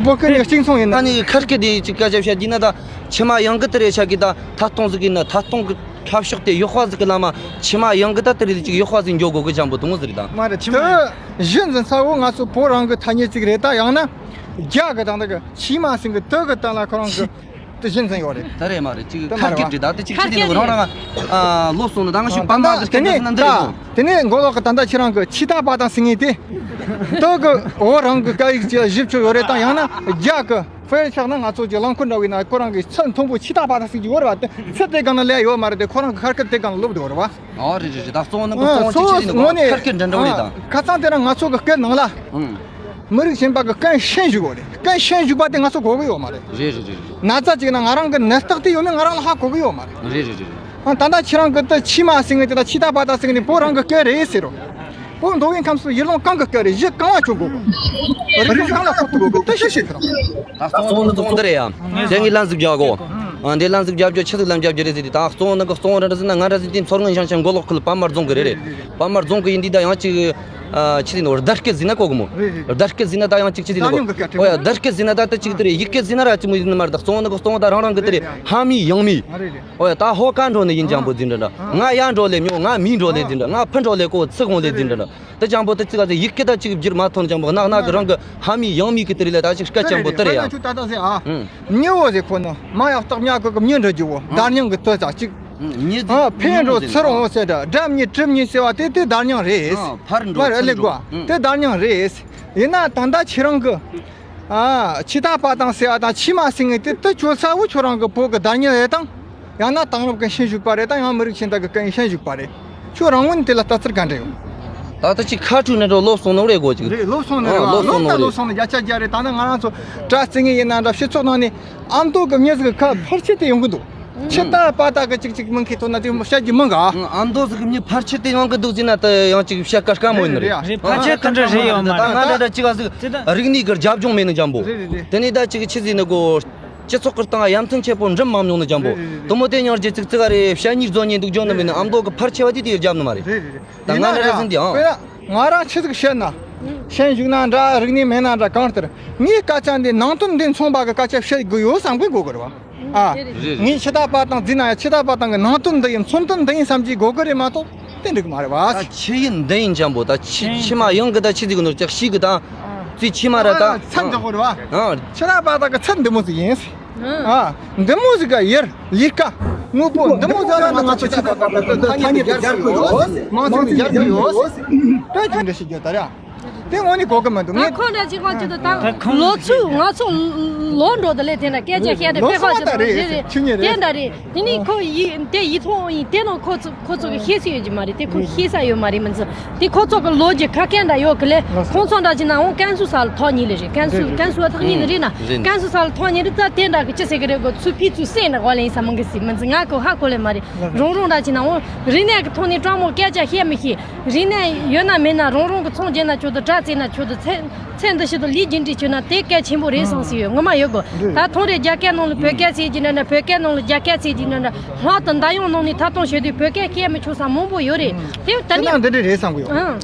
བོད་སྐད་ནི་གཅིག་མཚུངས་ཡིན་ན། ཨ་ནི་ཁ་སྐད་དེ་ཅིག་སྐད་ཆ་བཤད་རྒྱུ་ན་ད་ཕྱི་མ་ཡང་གི་དེ་རེད་ཆ་གི་ད་ཐད་གཏོང་ཟིག་གི་ན་ཐད་གཏོང་གི་འཁྲབ་ཕྱོགས་དེ་ཡག་པ་ཟིག་གི་ལ་མ་ཕྱི་མ་ཡང་གི་ད་དེ་རེད་ཅིག་ཡག་པ་ཟིག་འགྱོ་དགོ་གི་ཅང་པོ་དུང་ཟིག་རེད་ད། མ་རེད་ཕྱི་མ་དེ་གཞི་འཛིན་ས་བོ་ང་ཚོ་བོད་རང་གི་ཐ་སྙད་ཅིག་རེད་ད། ཡང་ན་རྒྱ་གི་ད་འདི་གི་ཕྱི་མ་ཟིན་གི་དུ་གི་ད་ལ་ཁོ་རང་གི་དེ་གཞི་འཛིན་ཡོད་རེད། ད་རེད་མ་རེད་ཅིག་ད་ཁ་མ་རེད་སྐད་བྲིས་ད་དེ་ཅིག་ཁ་ཁྱི་དེ་སྐད་ནི་རང་རང་ཨ་ལོ་སོང་ན་ད་ང་ཞིག་པ་མ་དེ་སྐད་ནི་ད་དེ་ནི་མགོ་ལོག་གི་ད་ད་ཁྱེད་རང་གི་ཕྱི་ད་པ་དང་ཟིན་ངེས་དེ། དུ་གི་བོད་རང་གི་སྐད་ཡིག་ཅིག་ཞིབ་ཆོད་ཡོད་རེད་ད། ཡང་ན་རྒྱ་གི་ཧྥེ་ཆག་ན་ང་ཚོ་གི་རླངས་འཁོར་འདྲ་བའི་ནང་ཁོ་རང་གི་ཚད་མཐོན་པོ་ཕྱི་ད་པ་དང་ཟིན་གྱི་ཡོད་རེད་བ། དེ་ཚད་དེ་གང་ན་ལས་ཡོད་མ་རེད་དེ་ཁོ་རང་གི་ཁ་སྐད་དེ་གང་ལ་ལོབ་དེ་ཡོད་རེད་བ། ཨོ་རེད་རེད་རེད། ད་གཙོ་བོ་ནི་གཙོ་བོ་ཅིག་ཅིག་ཡིན་ནོ་ཁ་སྐད་འདྲ་འདྲ་རེད་ད། ཁ་སང་དེ་རིང་ང་ཚོ་གི་སྐད་ནང་ལ་ཨང་མི་རིགས་གཞན་པ་གི་སྐད་ཤན་ཞུགས་པ་རེད། སྐད་ཤན་ཞུགས་པ་དེ་ང་ཚོ་གོ་གི་ཡོད་མ་རེད། རེད་རེད་རེད་རེད། ན་ཚ་ཅིག་ན་ང་རང་གི་ནད་རྟགས་དེ་ཡོད་མེད་ང་རང་ལ་ཧ་གོ་གི་ཡོད་མ་རེད། རེད་རེད་རེད་རེད། ཨང་ད་ལྟ་ཁྱེད་རང་གི་དེ་ཕྱི་མ་ཟིན་ངེས་དེ་ད་ཕྱི་ད་པ་ད་ཟིན་ངེས་དེ་བོད་རང་གི་སྐད་རེད་ཟེར་རོ། བོད་མདོ་དབུས་ཁམས་གསུམ་ཡུལ་ལུང་གང་གི་སྐད་རེད། གཞི་གང་ལ་སྤྱོད་དགོས་གི་རིག་གཞུང་གང་ལ་གཏོད་དགོས་གི་དེ་ཤེས་ཤེས་ཁྱེད་རང་། ད་གཙོ་བོ་ནི་གཙོ་བོ་འདི་རེད་ཡ། དེ་ངས་ལན་ཟིག་རྒྱག་གོ་ཨ་འདི་ལན་ཟིག་རྒྱབ་རྒྱུ་ཆི་ཟིག་ལན་རྒྱབ་རྒྱུ་རེད་ཟེར་དུས་ད་གཙོ་བོ་ནི་གི་གཙོ་བོ་འདྲ་འདྲ་ཟེར་ན་ང་འདྲ་ཟིག་དེ་མཚོ་སྔོན་ཞིང་ཆེན་མགོ་ལོག་ཁུལ་པད་མ་རྫོང་གི་རེད་རེད། པད་མ་རྫོང་གི་ཡིན་དུས་ད་ཡང་ཅིག་ཨ་ཆི་ཟིག་ནོ་རྡ་སྐད་ཟིན་ན་གོ་གི་མོ། རེད་རེད། རྡ་སྐད་ཟིན་ན་ད་ཡང་ཅིག་ཆི་ཟིག་ནོ་གོ་ཨོ་ཡ་རྡ་སྐད་ཟིན་ན་ད་ད་ཅིག་དེ་རེད། ཡིག་སྐད་ཟིན་ན་ར་ཅི་མོ་ཡིན་ནི་མ་རེད། ད་གཙོ་བོ་ནི་གི་གཙོ་བོ་ད་རང་རང་གི་དེ་རེད། ཧ་མི་ཡང་མི། ཨོ་ཡ་ད་ཧོ་ཀ་འགྲོ་ནི་ཡིན་ཅང་པོ་ཟིན་འདྲ་འདྲ། ང་ཡ་འགྲོ་ལེ་མྱོ་ང་མི་འགྲོ་ལེ་ཟིན་འདྲ། ང་ཕི་འགྲོ་ལེ་གོ་ཚི་གོང་ལེ་ཟིན་འདྲ་འདྲ། དེ་ཅང་པོ་དེ་ཅི་ག་ཟེ་ཡིག་སྐད་ད་ཅིག་བསྒྱུར་མ་ཐོན་ཅང་པོ་གནག་གནག་གི་རང་གི་ཧ་མི་ཡང་མི་གི་དེ་རིགས་ལ་ད་ཅིག་སྐད་ཅང་པོ་དེ་རེད་ཡ། ད་ད་ཟེ་ཨ། ཨུ། མྱི་བོ་ཟེ་ཁོ་ན་མ་ཡག་སྟག་མྱག་གི་གི་མྱི་འདྲ་རྒྱུ་བོ་ཨ། བརྡ་རྙིང་གི་དོད་ཙག་ཅིག་མྱི་ཨ་ཕེ་འགྲོ་ཚུར་འོང་ཟེར་འདྲ་སྒྲ་མྱི་གྲིབ་མྱི་ཟེར་བ་དེ་དེ་བརྡ་རྙིང་རེད། ཨ་ཕར་འགྲོ་མར་ཚུར་ལེགས་འགྲོ་བ་ཨུ། དེ་བརྡ་རྙིང་རེད། ཡིན་ན་ད་ལྟ་ཁྱེད་རང་གི་ཨ་ཕྱི་ཐག་པ་དང་ཟེར་བ་དང་ཕྱི་མ་ཟེར་ངེས་དེ་དེ་ཁྱོད་ཚ་བོ་ཁྱོད་རང་གི་བོད་གི་བརྡ་རྙིང་རེད་དང་། ཡང་ན་དེང་རབས་ཀྱི་ཤན་ཞུགས་པ་རེད་དང་ཡང་མི་རིགས་གཞན་དག་གི་སྐད་ཡིག་ཤན་ཞུགས་པ་རེད། ཁྱོད་རང་ངོས་ནས་དེ་ལ་ལྟ་ཚུལ་ག་འདྲ་ཡོད། ད་ལྟ་ཅིག་ཁ་བྲུས་ནས་འགྲོ་ལོབས་སོང་ནོ་རེད་གོ་ཅིག་རེད་ལོབས་སོང་ནི་རེད་ཨ་བ་ལོབས་སོང་ལོབས་ད་ནོ་ལོབས་སོང་ནི་བརྒྱ་ཆ་བརྒྱ་རེད། ད་ནི་ང་རང་ཚོ་དྲ་རྩིས་ངེས་ཡིན་ན་འདྲ་སྤྱི་ཚོགས་ནང་ནས་ཨ་མདོ་གི་མྱི་ཟིག་གི་ཁ་ཕར་ཕྱེ་དེ་ཡོང་གི་འདུག་ཕྱི་ལྟ་པ་ལྟ་གི་ཅིག་ཅིག་མིང་གི་ཐོག་ན་དེ་བཤད་རྒྱུ་མང་ག་ཨ་མདོ་ཟིག་གི་མྱི་ཕར་ཕྱེ་དེ་ཡོང་གི་འདུག་ཟེར་ན་ད་ཡང་ཅིག་བཤད་དཀའ་དཀའ་མོ་ཡིན་ནི་རེད། རེད་ཕར་ཕྱེ་དེ་འདྲ་རེད་ཡོད་མ་རེད། ད་ང་འདྲ་འདྲ་ཅིག་ག་ཟིག་རིག་གནས་གི་རྒྱབ་ལྗོངས་མེད་ནི་འཇམ་པོ། རེད་རེད་རེད། དེ་ནས་ད་ཅིག་ཆི་ཟིག་ནི་གོ་སྤྱི་ཚོགས་ཀྱི་སྟེང་ཡ་མཚན་ཆེ་པོ་འགྲིམ་མ་མྱོང་ནི་ཅང་པོ། རེད་རེད་རེད། དུ་མོ་དེ་ཉོར་རྗེ་ཙིག་ཙིག་ག་རེ་བཤད་ཉིས་རྫོ་ཉིས་འདུག་ཇོ་ནི་མིན་ནི་ཨ་མདོ་གི་ཕར་ཆེ་བ་དེ་དེ་རྒྱབ་ནི་མ་རེད། རེད་རེད་རེད། ད་ང་ཡིན་ན་རེ་ཡ་ཟིན་དེ་ཨང་། དཔེར་ན་ང་རང་ཆི་ཟིག་བཤད་ན། ཤན་ཞུགས་ན་འདྲ་རིག་གནས་མེད་ན་འདྲ་གང་ལྟར་ངའི་སྐད་ཆ་འདི་ནང་དོན་འདི་མཚུངས་པ་གི་སྐད་ཆ་བཤད་དགོས་ཡོད་བསམ་གི་དགོས་གི་རེད་བ། ཨ། རེད་རེད། ངས་ཕྱི་ཐག་པ་དང་འཛིན་ན་ཡང་ཕྱི་ཐག་པ་དང་གི་ནང་དོན་འདི་ཡིན་མཚོན་དོན་འདི་ཡིན་བསམ་གྱི་དགོས་གི་རེད་མ་གཏོགས་དེ་འགྲིག་མ་རེད་བ། ད་ཆི་ཡིན་འདི་ཡིན་ཅང་པོ་ད་ཕྱི་ཕྱི་མ་ཡང་གི་ད་ཕྱི་ཟིག་གི་ནོར་ཅག་ཤི་གི་ད། ཙི་ཕྱི་མ་ར་ད། ཚད་འཇོག་གི་རེད་བ། ཨ། ཕྱི་ཐག་པ་དང་གི་ཚད་འདི་མོ་ཟིག་ཡིན། ཨ། འདི་མོ་ཟིག་ག་ཡར་ལས་ཀ་དངོས་པོ་འདི་མོ་ཟིག་ལ་ང་ཚོ་ཆེ་ཐག་པ་དང་ཐ་སྙད་དེ་སྦྱར་དགོས་ཡོད། མང་ཚོགས་ནས་སྦྱར་དགོས་ཡོད། ད་ཅི་འདྲ་ཞིག་རྒྱུ་ད་ར། དེ་དངོས་གནས་གོ་གི་མི་འདུག་ད་ངས་ཁོ་འདྲ་ཅིག་ཁོང་ཅི་ད་ད་ལོ་ཚོད་ང་ཚོ་ལོ་འགྲོ་ད་ལས་དེ་འདྲ་སྐད་ཆ་བཤད་དེ་ལོ་དཔེ་ཁ་སོང་བ་ཅི་ད་རེད་རེད་རེད་ཆུ་ཉིན་རེད། དེ་འདྲ་རེད། དེ་ནས་ཁོ་ཡི་དེ་ཡིད་ཐོག་ཡིན་དེ་ནང་ཁོ་ཚོ་ཁོ་ཚོ་གི་ཤེས་སུ་ཡོད་ཀྱི་མ་རེད། དེ་ཁོ་ཤེས་ས་ཡོད་མ་རེད། མི་ཚོ་དེ་ཁོ་ཚོ་གི་ལོ་རྒྱུས་ཁ་སྐད་འདྲ་ཡོད་གི་ལས། ཁོང་ཚོ་འདྲ་ཅིག་ན་འོང་ཀན་སུའུ་ས་ལ་ཐོག་ཉིད་ལས་རེད། ཀན་སུའུ་ཀན་སུའུ་ཐག་ཉིད་ལས་རེད་ན་ཀན་སུའུ་ས་ལ་ཐོག་ཉིད་རེད། ད་དེ་འདྲ་གི་ཅི་ཟེར་གི་རེད་གོ་ཚུལ་ཕི་ཚུལ་སེང་ན་གོ་ལེན་ས་མང་གི་སི་མི་ཚོ་ང་གོ་ཧ་གོ་ལེ་མ་རེད། རོང་རོང་འདྲ་ཅིག་ན་འོང་རིག་གནས་གི་ཐོག་ནས་དྲང་མོ་སྐད་ཆ་བཤད་མི་ཤེས། རིག་གནས་ཡོད་ན་མེད་ན་རོང་རོང་གི་ཚོང་རྒྱག་ན་ཆོག་ཏུ་དྲ་རྩེ་ན་ཆོག་ཏུ་ཚེ་ཚེ་འདི་ཕྱི་དུ་ལས་རྒྱུ་འབྲས་ཆོད་ན་དེ་གལ་ཆེན་པོ་རེད་བསམ་སྲིད་ཡོད་ངོ་མ་ཡོད་གོ་ད་ཐོང་རེ་རྒྱ་སྐད་ནང་ལ་བོད་སྐད་ཟེར་གྱི་འདྲ་འདྲ་བོད་སྐད་ནང་ལ་རྒྱ་སྐད་ཟེར་གྱི་འདྲ་འདྲ་ལྷག་ཏུ་མདའ་ཡོང་ནང་ནས་ཐ་གཏོང་བྱེད་དུས་བོད་སྐད་བཤད་མི་ཆོག་ས་མང་པོ་ཡོད་རེད། དེ་ད་ནི་འདི་འདྲ་རེད་བསམ་གི་ཡོད། ཨང་།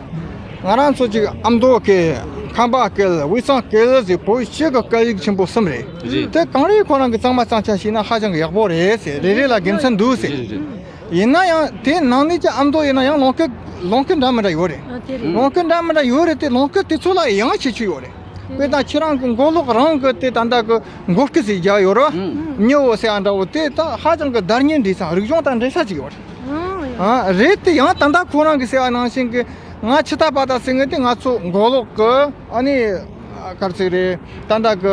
ང་རང་ཚོ་ཅིག་ཨ་མདོ་སྐད། ཁམས་པ་སྐད། དབུས་གཙང་སྐད་ཟེར་བོད་སྤྱི་གི་སྐད་ཡིག་ཆེན་པོ་གསུམ་རེད། རེད། དེ་གང་རེད་ཁོ་རང་གི་གཙང་མ་གཙང་ཆ་ཤེས་ན་ཧ་ཅང་གི་ཡག་པོ་རེད་ཟེར་རེ་རེ་ལ་དགེ་མཚན་འདུག་ཟེར། རེད་རེད། ཡིན་ན་ཡང་དེ་ནང་ནས་ཀྱང་ཨ་མདོ་ཡིན་ན་ཡང་ལུང་སྐད་ལུང་སྐད་འདྲ་མི་འདྲ་ཡོད་རེད། ཨ་དེ་རེད། ལུང་སྐད་འདྲ་མི་འདྲ་ཡོད་རེད་དེ་ལུང་སྐད་དེ་ཚོ་ལ་ཡང་ཁྱད་ཆོས་ཡོད་རེད། དཔེར་ན་ཁྱེད་རང་གི་མགོ་ལོག་རང་གི་དེ་ད་ལྟ་གི་མགོ་སྐད་ཟེར་རྒྱག་ཡོད་རེད་བ། ཨང་། མྱི་བོ་ཟེར་ཡ་འདྲ་བོ་དེ་ད་ཧ་ཅང་གི་བརྡ་རྙིང་འདྲ་ས་རིག་གཞུང་དང་འདྲ་ས་ཅིག་ཡོད་རེད། ཨང་། ཨ་རེད་དེ་ཡང་ད་ལྟ་ཁོ་རང་གི་ཟེར་བ་ནང་བཞིན་གི་ང་ཕྱི་ཐག་པ་དང་ཟེར་ངེས་དེ་ང་ཚོ་མགོ་ལོག་གི་ཨ་ནི་ག་རེ་ཟེར་རེད་ད་ལྟ་གི་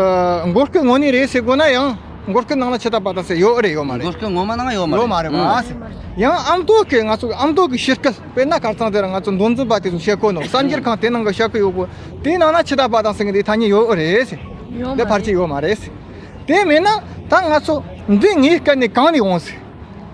མགོ་སྐད་དངོས་གནས་རེད་ཟེར་དགོས་ན་ཡང་མགོ་སྐད་ནང་ལ་ཕྱི་ཐག་པ་དང་ཟེར་ཡོད་རེད་ཡོད་མ་རེད། མགོ་སྐད་ངོ་མ་ནང་ཡོད་མ་ཡོད་མ་རེད་རེད་བ། ཨང་། ཡང་ཨ་མདོ་སྐད་ང་ཚོ་ཨ་མདོ་གི་གཤིས་སྐད་དཔེར་ན་ཁ་རྩང་དེ་ར་ང་ཚོ་མདོ་འཛིན་པ་དེ་ཚོ་བཤད་གོ་ནོ་གསར་འགྱུར་ཁང་དེ་ནང་གི་བཤད་གི་ཡོད་གོ་དེའི་ནང་ན་ཕྱི་ཐག་པ་དང་ཟེར་གི་དེ་ཐ་སྙད་ཡོད་ཨེ་རེད་ཟེར། ཡོད་མ་དེ་ཕལ་ཆེར་ཡོད་མ་རེད་ཟེར། དེ་མེད་ན་ད་ང་ཚོ་འདི་ངའི་སྐད་ནས་གང་ནས་འོང་ཟེར།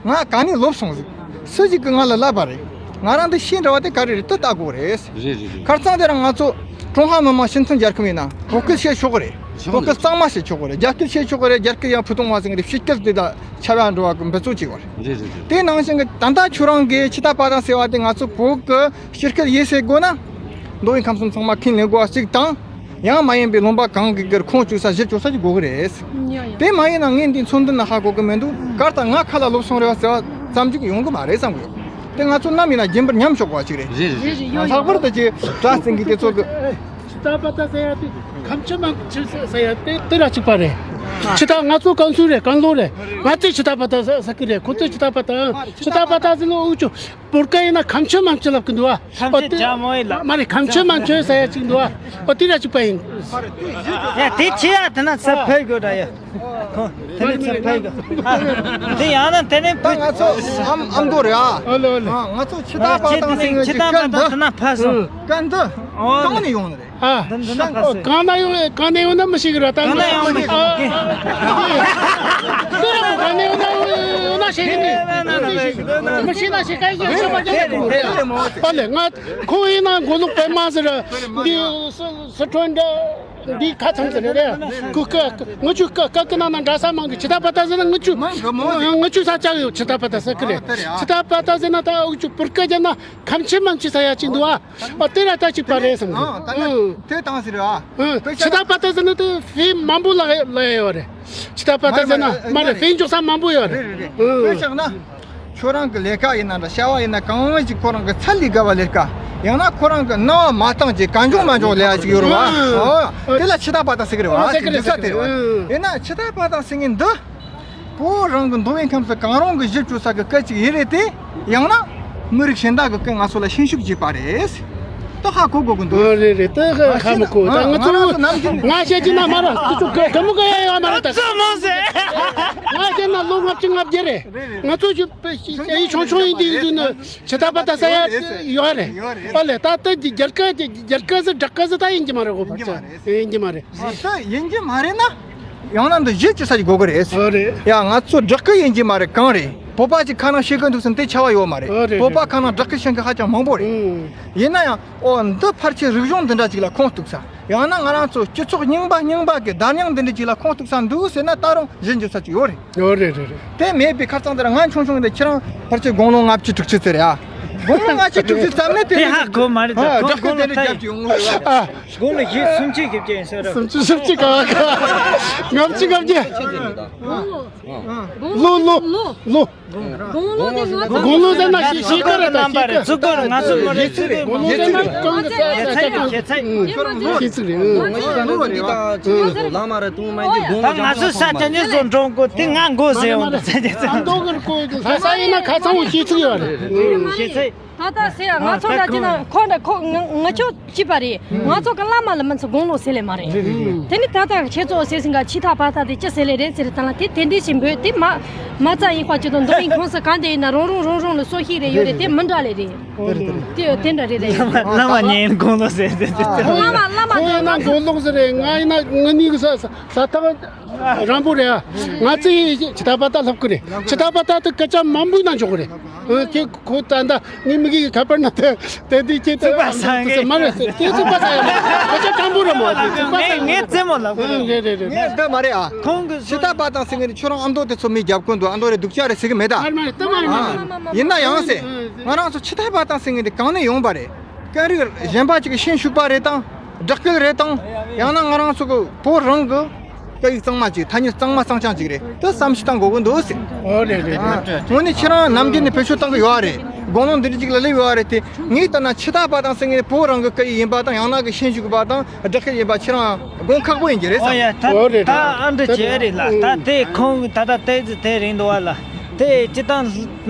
ང་གང་ནས་ལོབས་སོང་ཟེར། སུ་ཞིག་གིས་ང་ལ་བསླབས་པ་རེད། ང་རང་འདི་ཤེས་འདྲ་བ་དེ་ག་རེ་རེད་དེ་ལྟ་དགོས་རེད་ཟེར། རེད་རེད་རེད། ཁ་རྩང་དེ་ར་ང་ཚོ་ཀྲུང་ཧྭ་མི་དམངས་སྤྱི་མཐུན་རྒྱལ་ཁབ་ཡིན་ན་བོད་སྐད་བཤད་ཆོག་གི་རེད། བོད་སྐད་གཙང་མ་བཤད་ཆོག་གི་རེད། རྒྱ་སྐད་བཤད་ཆོག་གི་རེད། རྒྱ་སྐད་ཡང་ཕུ་ཐུང་བ་ཟེར་གི་རེད། ཕྱི་སྐད་དེ་ད་ཆ་བ་འགྲོ་བ་གི་འབད་རྩོལ་བྱེད་དགོས་རེད། རེད་རེད་རེད། དེ་ནང་བཞིན་གི་ད་ལྟ་ཁྱོད་རང་གིས་ཕྱི་ཐག་པ་དང་ཟེར་བ་དེ་ང་ཚོ་བོད་གི་སྤྱི་སྐད་ཡིན་ཟེར་དགོས་ན། མདོ་དབུས་ཁམས་གསུམ་ཚང་མ་ཁས་ལེན་དགོས་པ་གཅིག་དང་། ཡང་མ་ཡིན་པའི་ལུང་པ་གང་གི་གིར་ཁུངས་བཅུག་ས་གཞི་བཅུག་ས་ཅིག་དགོས་ཀྱི་རེད། ཡ་ཡ། དེ་མ་ཡིན་ན་ངས་འདི་ཚོ་འདི་ན་ཧ་གོ་གི་མི་འདུག་གར་ལྟར་ང་ཁ་ལ་ལོབས་སོང་རེད་བ་ཟེར་བ་ཙམ་ཅིག་ཡོང་གི་མ་རེད་བསམ་གི་ཡོད། དེ་ང་ཚོ་ནམ་ཡིན་ན་རྒྱུན་པར་ཉམས་ཆོག་པ་ཅིག་རེད། རེད་རེད། ཡ་ཡ། ལྷག་པར་དུ་ཅིག་གྲྭ་བཙུན་གྱི་དེ་ཚོ་གི་ཆི་ཏ་པ་ཏ་ཟེར་ཡ་དེ་ཁམས་ཆུ་མང་ཆུ་ཟེར་ཡ་དེ་དེ་ར་གཅིག་པ་རེད། ཆི་ཏ་ང་ཚོ་ཀན་སུའུ་རེད། ཀན་ལྷོ་རེད། ང་ཚོས་ཆི་ཏ་པ་ཏ་ཟེར་གི་རེད། ཁོ་ཚོས་ཆི་ཏ་པ་ཏ་ཨང་ཆི་ཏ་པ་ཏ་ཟེར་ལོ་འུ་ཅུ་བོད་སྐད་ཡིན་ན་ཁམས་ཆུ་མང་ཆུ་ལབ་གི་འདུག་ཨ། ཁམས་ཆུ་ཇ་མོ་ཡིན་ལ། མ་རེད། ཁམས་ཆུ་མང་ཆུ་ཟེར་ཡ་གཅིག་འདུག་ཨ། ཨོ་དེ་ར་གཅིག་པ་ཡིན། ཡ་དེ་ཆི་ཡ་དེ་ན་ས་ཕེ་དགོས་འདྲ་ཡ། ཁོ་དེ་ནས་ཚེ་ཕེ་གི། དེ་ཡང་ན་དེ་ནས་ད་ང་ཚོ་ཨམ་ཨམ་མདོ་རེད་ཨ། ཨོ་ལེ་ཨོ་ལེ། ཨ་ང་ཚོ་ཆི་ཏ་པ་ཏང་ཟེར་ཡ་ཆི་ཏ་པ་ཏང་དེ་ན་ཕ་སོང་། ཀན་ཏི་ཨོ་གང་ནས་ཡོང་ནི་རེད། ཨ་འདི་འདི་ན་ཕ་སོང་། གང་ན་ཡོང་གང་ན་ཡོང་ན་མི་ཤེས་གི་ར། ད་གང་ན་ཡོང་མི་ཤེས་གི། གང་ན་ཡོང་ན་ཡོང་ན་ཤེས་གི་ནི། མི་ཤེས་ན་ཤེས་ག་ཡོད་ཤེས་པ་རྒྱབ་ཀྱི་རེད། ཨོ་ལེ། ང་ཁོ་ཡིན་ན་མགོ་ལོག་པད་མ་ཟེར་འདི་སི་ཁྲོན་འདྲ། འདི་ཁ་ཚང་ཟེར་རེད། ཁོ་ཀ་ང་ཆུ་ཀ་ཀ་ཀ་ན་ན་འདྲ་ས་མང་གི། ཆི་ཏ་པ་ཏ་ཟེར་ན་ང་ཆུ་མང་གི་མོ། ང་ཆུ་ས་ཆ་ཡོད། ཆི་ཏ་པ་ཏ་ཟེར་གི་རེད། ཨ་དེ་རེད་ཨ། ཆི་ཏ་པ་ཏ་ཟེར་ན་ད་འུ་ཆུ་བོད་སྐད་རྒྱབ་ན་ཁམས་ཆུ་མང་ཆུ་ས་ཡ་གཅིག་འདུག་ཨ། ཨ་དེ་ར་ད་གཅིག་པ་རེད་བསམ་གི། ཨ་ད་ཨ་དེ་དང་ཟེར་རེད་ཨ། ཨ་དཔེ་ཆ་ཆི་ཏ་པ་ཏ་ཟེར་ན་དེ་ཧྥེ་མང་པོ་ལ་ལ་ཡ་ཡོད་རེད། ཆི་ཏ་པ་ཏ་ཟེར་ན་མ་རེད། ཧྥེ་འཇོག་ས་མང་པོ་ཡོད་རེད། རེད་རེད་རེད། ཨ་དཔེ་ཆ་ན། ཁྱོད་རང་གི་ལས་ཀ་ཡིན་ན་འདྲ། བྱ་བ་ཡིན་ན་གང་ཞིག་ཁོ་རང་གི་ཚད་ལས་བརྒལ་བ་ལས་ཀ་ཡང་ན་ཁོ་རང་གི་སྣང་བ་མ་བཏང་ཅིག་གང་བྱུང་མ་བྱུང་ལས་ཡ་ཞིག་ཡོད་རེད་བ། ཨ་ཨ་དེ་ལ་ཆི་ཏ་པ་ཏ་ཟེར་གི་རེད་བ། ཨ་ཟེར་གི་རེད། འདི་ས་དེ་རེད་བ། ཨ་ཡིན་ན་ཆི་ཏ་པ་ཏ་ཟེར་མཁན་འདི་བོད་རང་གི་མདོ་དབུས་ཁམས་སུ་གང་རུང་གི་གཞི་བཅུ་ས་གི་སྐད་ཅིག་ཡིན་རེད་དེ། ཡང་ན་མི་རིགས་གཞན་དག་གི་སྐད་ང་ཚོ་ལ་ཤན་ཤུགས་རྒྱས་པ་རེད། ད་ཧ་གོ་དགོས་ཀྱི་འདུག་ཨ་རེད་རེད། ད་ཧ་ཧ་མི་གོ། ད་ང་ཚོ་ང་རང་ཚོ་ནམ་རྒྱུན་ང་བཤད་ཀྱི་ན་མ་ར་ཁྱོད་ཚོ་ག་ག་མོ་ག་ཡ་ཡོད་མ་རེད། ད་ཚོ་མོ་ཟེར། ང་བཤད་ན་ལོ་ལྔ་བཅུ་ང་བརྒྱད་རེད། ང་ཚོ་ཞུ་ཞུ་ཆུང་ཆུང་ཡིན་དུས་ཡིན་དུས་ནི་ཆི་ཏ་པ་ཏ་ཟེར་ཡ་ཡོད་རེད། ཨ་ལས་ད་ལྟ་རྒྱ་སྐད་རྒྱ་སྐད་ཟེར་བྲག་སྐད་ཟེར་ད་ཡིན་གྱི་མ་རེད་གོ། བར་ཆ་ཡིན་གྱི་མ་རེད། ཨ་ད་ཡིན་གྱི་མ་རེད་ན། ཡང་ན་འདི་གཞི་ཅི་ས་ཅིག་དགོས་ཀྱི་རེད། ཨ་རེད། ཡ་ང་ཚོ་བྲག་སྐད་ཡིན་གྱི་མ་རེད། གང་རེད། བོད་པ་ཅིག་ཁ་ནང་ཤེས་ཀྱི་འདུག་ཟེར་དེ་ཆ་བ་ཡོད་མ་རེད། ཨ་རེད། བོད་པ་ཁ་ནང་བྲག་སྐད་ཤེས་མཁན་ཧ་ཅང་མང་པོ་རེད། ཨང་། ཡིན་ན་ཡང་ཨོ་འདི་ཕལ་ཆེར་རིག་གཞུང་འདི་འདྲ་ཅིག་ལ་ཁུངས་གཏུགས་ས། ཡང་ན་ང་རང་ཚོ་སྤྱི་ཚོགས་རྙིང་པ་རྙིང་པ་གི་བརྡ་རྙིང་འདི་འདྲ་ཅིག་ལ་ཁུངས་གཏུགས་ས་འདུག་ཟེར་ན་ད་རུང་གཞི་འགྱུར་ས་ཅིག་ཡོད་རེད། ཡོད་རེད་རེད་རེད། དེ་མེད་པའི་ཁ་རྩང་དེར་ང་ཆུང་ཆུང་དེ་ཁྱེད་རང་ཕལ་ཆེར་དགུང་ལོ་ལྔ་བཅུ་དྲུག་ཅུ་ཚོད་རེད་ཨ། དགུང་ལོ་ལྔ་བཅུ་དྲུག་ཅུ་ཙམ་ནས་དེ་དེ་ཧ་གོ་མ་རེད། ད་ཨ་གོང་བྲག་སྐད་དེ་འདྲ་རྒྱབ་ཀྱི་ཡོང་གི་རེད་བ། ཨ། དགུང་ལོ་བཞི་སུམ་ཅུ་བརྒྱབ་ཀྱི་ཡིན་ཟེར་རོ། སུམ་ཅུ་སུམ་ཅུ་ག་ག་ལྔ་བཅུ་ལྔ་བརྒྱ། ལོ་ལོ་ལོ། དགུང་ལོ་དེ་ང་ཚོ་དགུང་ལོ་ཟེར་ན་ཤི་ཤི་ཀ་རེད་ད། ཤི་ཀ། ཚུགས་ཀ་རེད། ང་ཚོ་མི་རེད། ཚུགས་རེད། དགུང་ལོ་ཟེར་ན་གང་གི་ས་ས་ས་ས་ཤི་ཚིག་རེད། ཤི་ཚིག་རེད། ང་ཚོ་ལ་མ་རེད། དུང་མ་ཡིན་དགུང་ལོ། ད་ང་ཚོ་ས་ཆ་ནས་བཟོ་འགྲོ་དགོས་དེ་ང་མགོ་ཟེར་འོང་། ད་ས་ཆ་ཚོ་ཨ་མདོ་གི་ཁོ་ས་ས་ཡིན་ན་ཁ་ཚང་བོ་ཤི་ཚིག་ཡོད་རེད། ཤི་ཚིག་ད་ལྟ་ཟེར་ཡ་ང་ཚོ་ལ་ཅི་ན་ཁོ་འདྲ་ཁོ་ང་ང་ཆོ་ཅི་པ་རེད། ང་ཚོ་གི་བླ་མ་ལ་མི་ཚོ་དགུང་ལོ་ཟེར་ལེ་མ་རེད། རེད་རེད་རེད། དེ་ནི་ད་ལྟ་ཁྱེད་ཚོ་ཟེར་སིང་ག་ཆི་ཐག་པ་ཐག་དེ་ཅི་ཟེར་ལེ་རེད་ཟེར་ད་ལ་དེ་དེ་འདྲི་ཞིམ་པོས་དེ་མ་མ་རྩ་ཡིན་དཔའ་ཅི་དང་མདོ་ཡིན་ཁོང་ས་གང་དེ་ཡིན་ན་རང་རང་རང་རང་ལ་སོ་ཤི་རེ་ཡོད་རེད། དེ་མི་འདྲ་ལེ་རེད། རེད་རེད་རེད། དེ་དེ་འདྲ་རེད་རེད། བླ་མ་ཉན་དགུང་ལོ་ཟེར་ཟེར་ཟེར། བླ་མ་བླ་མ་ཁོང་ཡིན་ན་དགུང་ལོ་ཟེར་རེད། ང་ཡིན་ན་ང་གཉིས་ཀྱི་ས་ས་ཐག་རང་པོ་རེད་ཨ། ང་ཚོས་ཆི་ཐག་པ་ཐག་ལྷབ་ཀྱི་རེད། ཆི་ཐག་པ་ཐག་དེ་སྐད་ཆ་མང་པོ་ན་འཇོག་གི་རེད། ཨ་ཁྱེད་ཁོ་ད་ལྟ་ངའི་མི་གིས་ཁ་པར་ན་དེ་དེ་དེ་ཁྱེད་ཚིག་པ་ཟ་ངེས། མ་རེད་ཟེར། དེ་ཚིག་པ་ཟ་ཡ་མ་རེད། སྐད་ཆ་སྤྲང་པོ་རེད་མོ། དེ་ཚིག་པ་ཟ་ངེས། ངས་རྩེད་མོ་ལབ་གི་རེད། རེད་རེད་རེད། ངས་འདི་མ་རེད་ཨ། ཁོང་གི་ཆི་ཐག་པ་ཐག་ཟེར་མཁན་དེ་ཁྱོད་རང་ཨ་མདོ་དེ་ཚོ་མི་རྒྱབ་ཀུན་འདུག་ཨ་མདོ་རེད་སྡུག་ཅག་རེད་ཟེར་གི་མེད་ད། མ་རེད་མ་རེད། དེ་མ་རེད་མ་རེད། ཡིན་ན་ཡང་ཟེར། ང་རང་ཚོ་ཆི་ཐག་པ་ཐག་ཟེར་མཁན་དེ་གང་ནས་ཡོང་པ་རེད། སྐད་རིགས་གཞན་པ་ཅིག་གི་ཤན་ཞུགས་པ་རེད་དང་། སྦྲག་སྐད་རེད་དང་། ཡང་ན་ང་རང་ཚོ་གི་བོད་རང་གི་སྐད་ཡིག་གཙང་མ་ཅིག་ཐ་སྙད་གཙང་མ་གཙང་རྐྱང་ཅིག་རེད། དེ་བསམ་ཤེས་བཏང་དགོས་ཀྱི་འདུག་ཟེར། ཨོ་རེད་རེད། ཨ་དངོས་གནས་ཁྱེད་རང་ནམ་རྒྱུན་ནས་བེད་སྤྱོད་བཏང་གི་ཡོད་རེད། དགུང་ལོ་འདི་འདྲ་ཅིག་ལ་སླེབས་ཡོད་རེད་དེ། ངས་ལྟར་ན་ཆི་ཐག་པ་ཐག་ཟེར་མཁན་བོད་རང་གི་སྐད་ཡིག་ཡིན་པ་དང་། ཡང་ན་གི་ཤན་ཞུགས་པ་དང་སྦྲག་སྐད་ཡིན་པ་ཁྱེད་རང་དགོངས་ཁག་པོ་ཡིན་གྱི་རེད་བསམ། ཨོ་ཡ་ད་ཨོ་རེད་ད་རེད། ཨ་འདྲ་བྱས་རེད་ལ། ད་དེ་ཁོང་ད་ལྟ་ཏོག་ཙམ་དེ་རིང་འདུག་བ་ལ། དེ་སྤྱི་བཏང་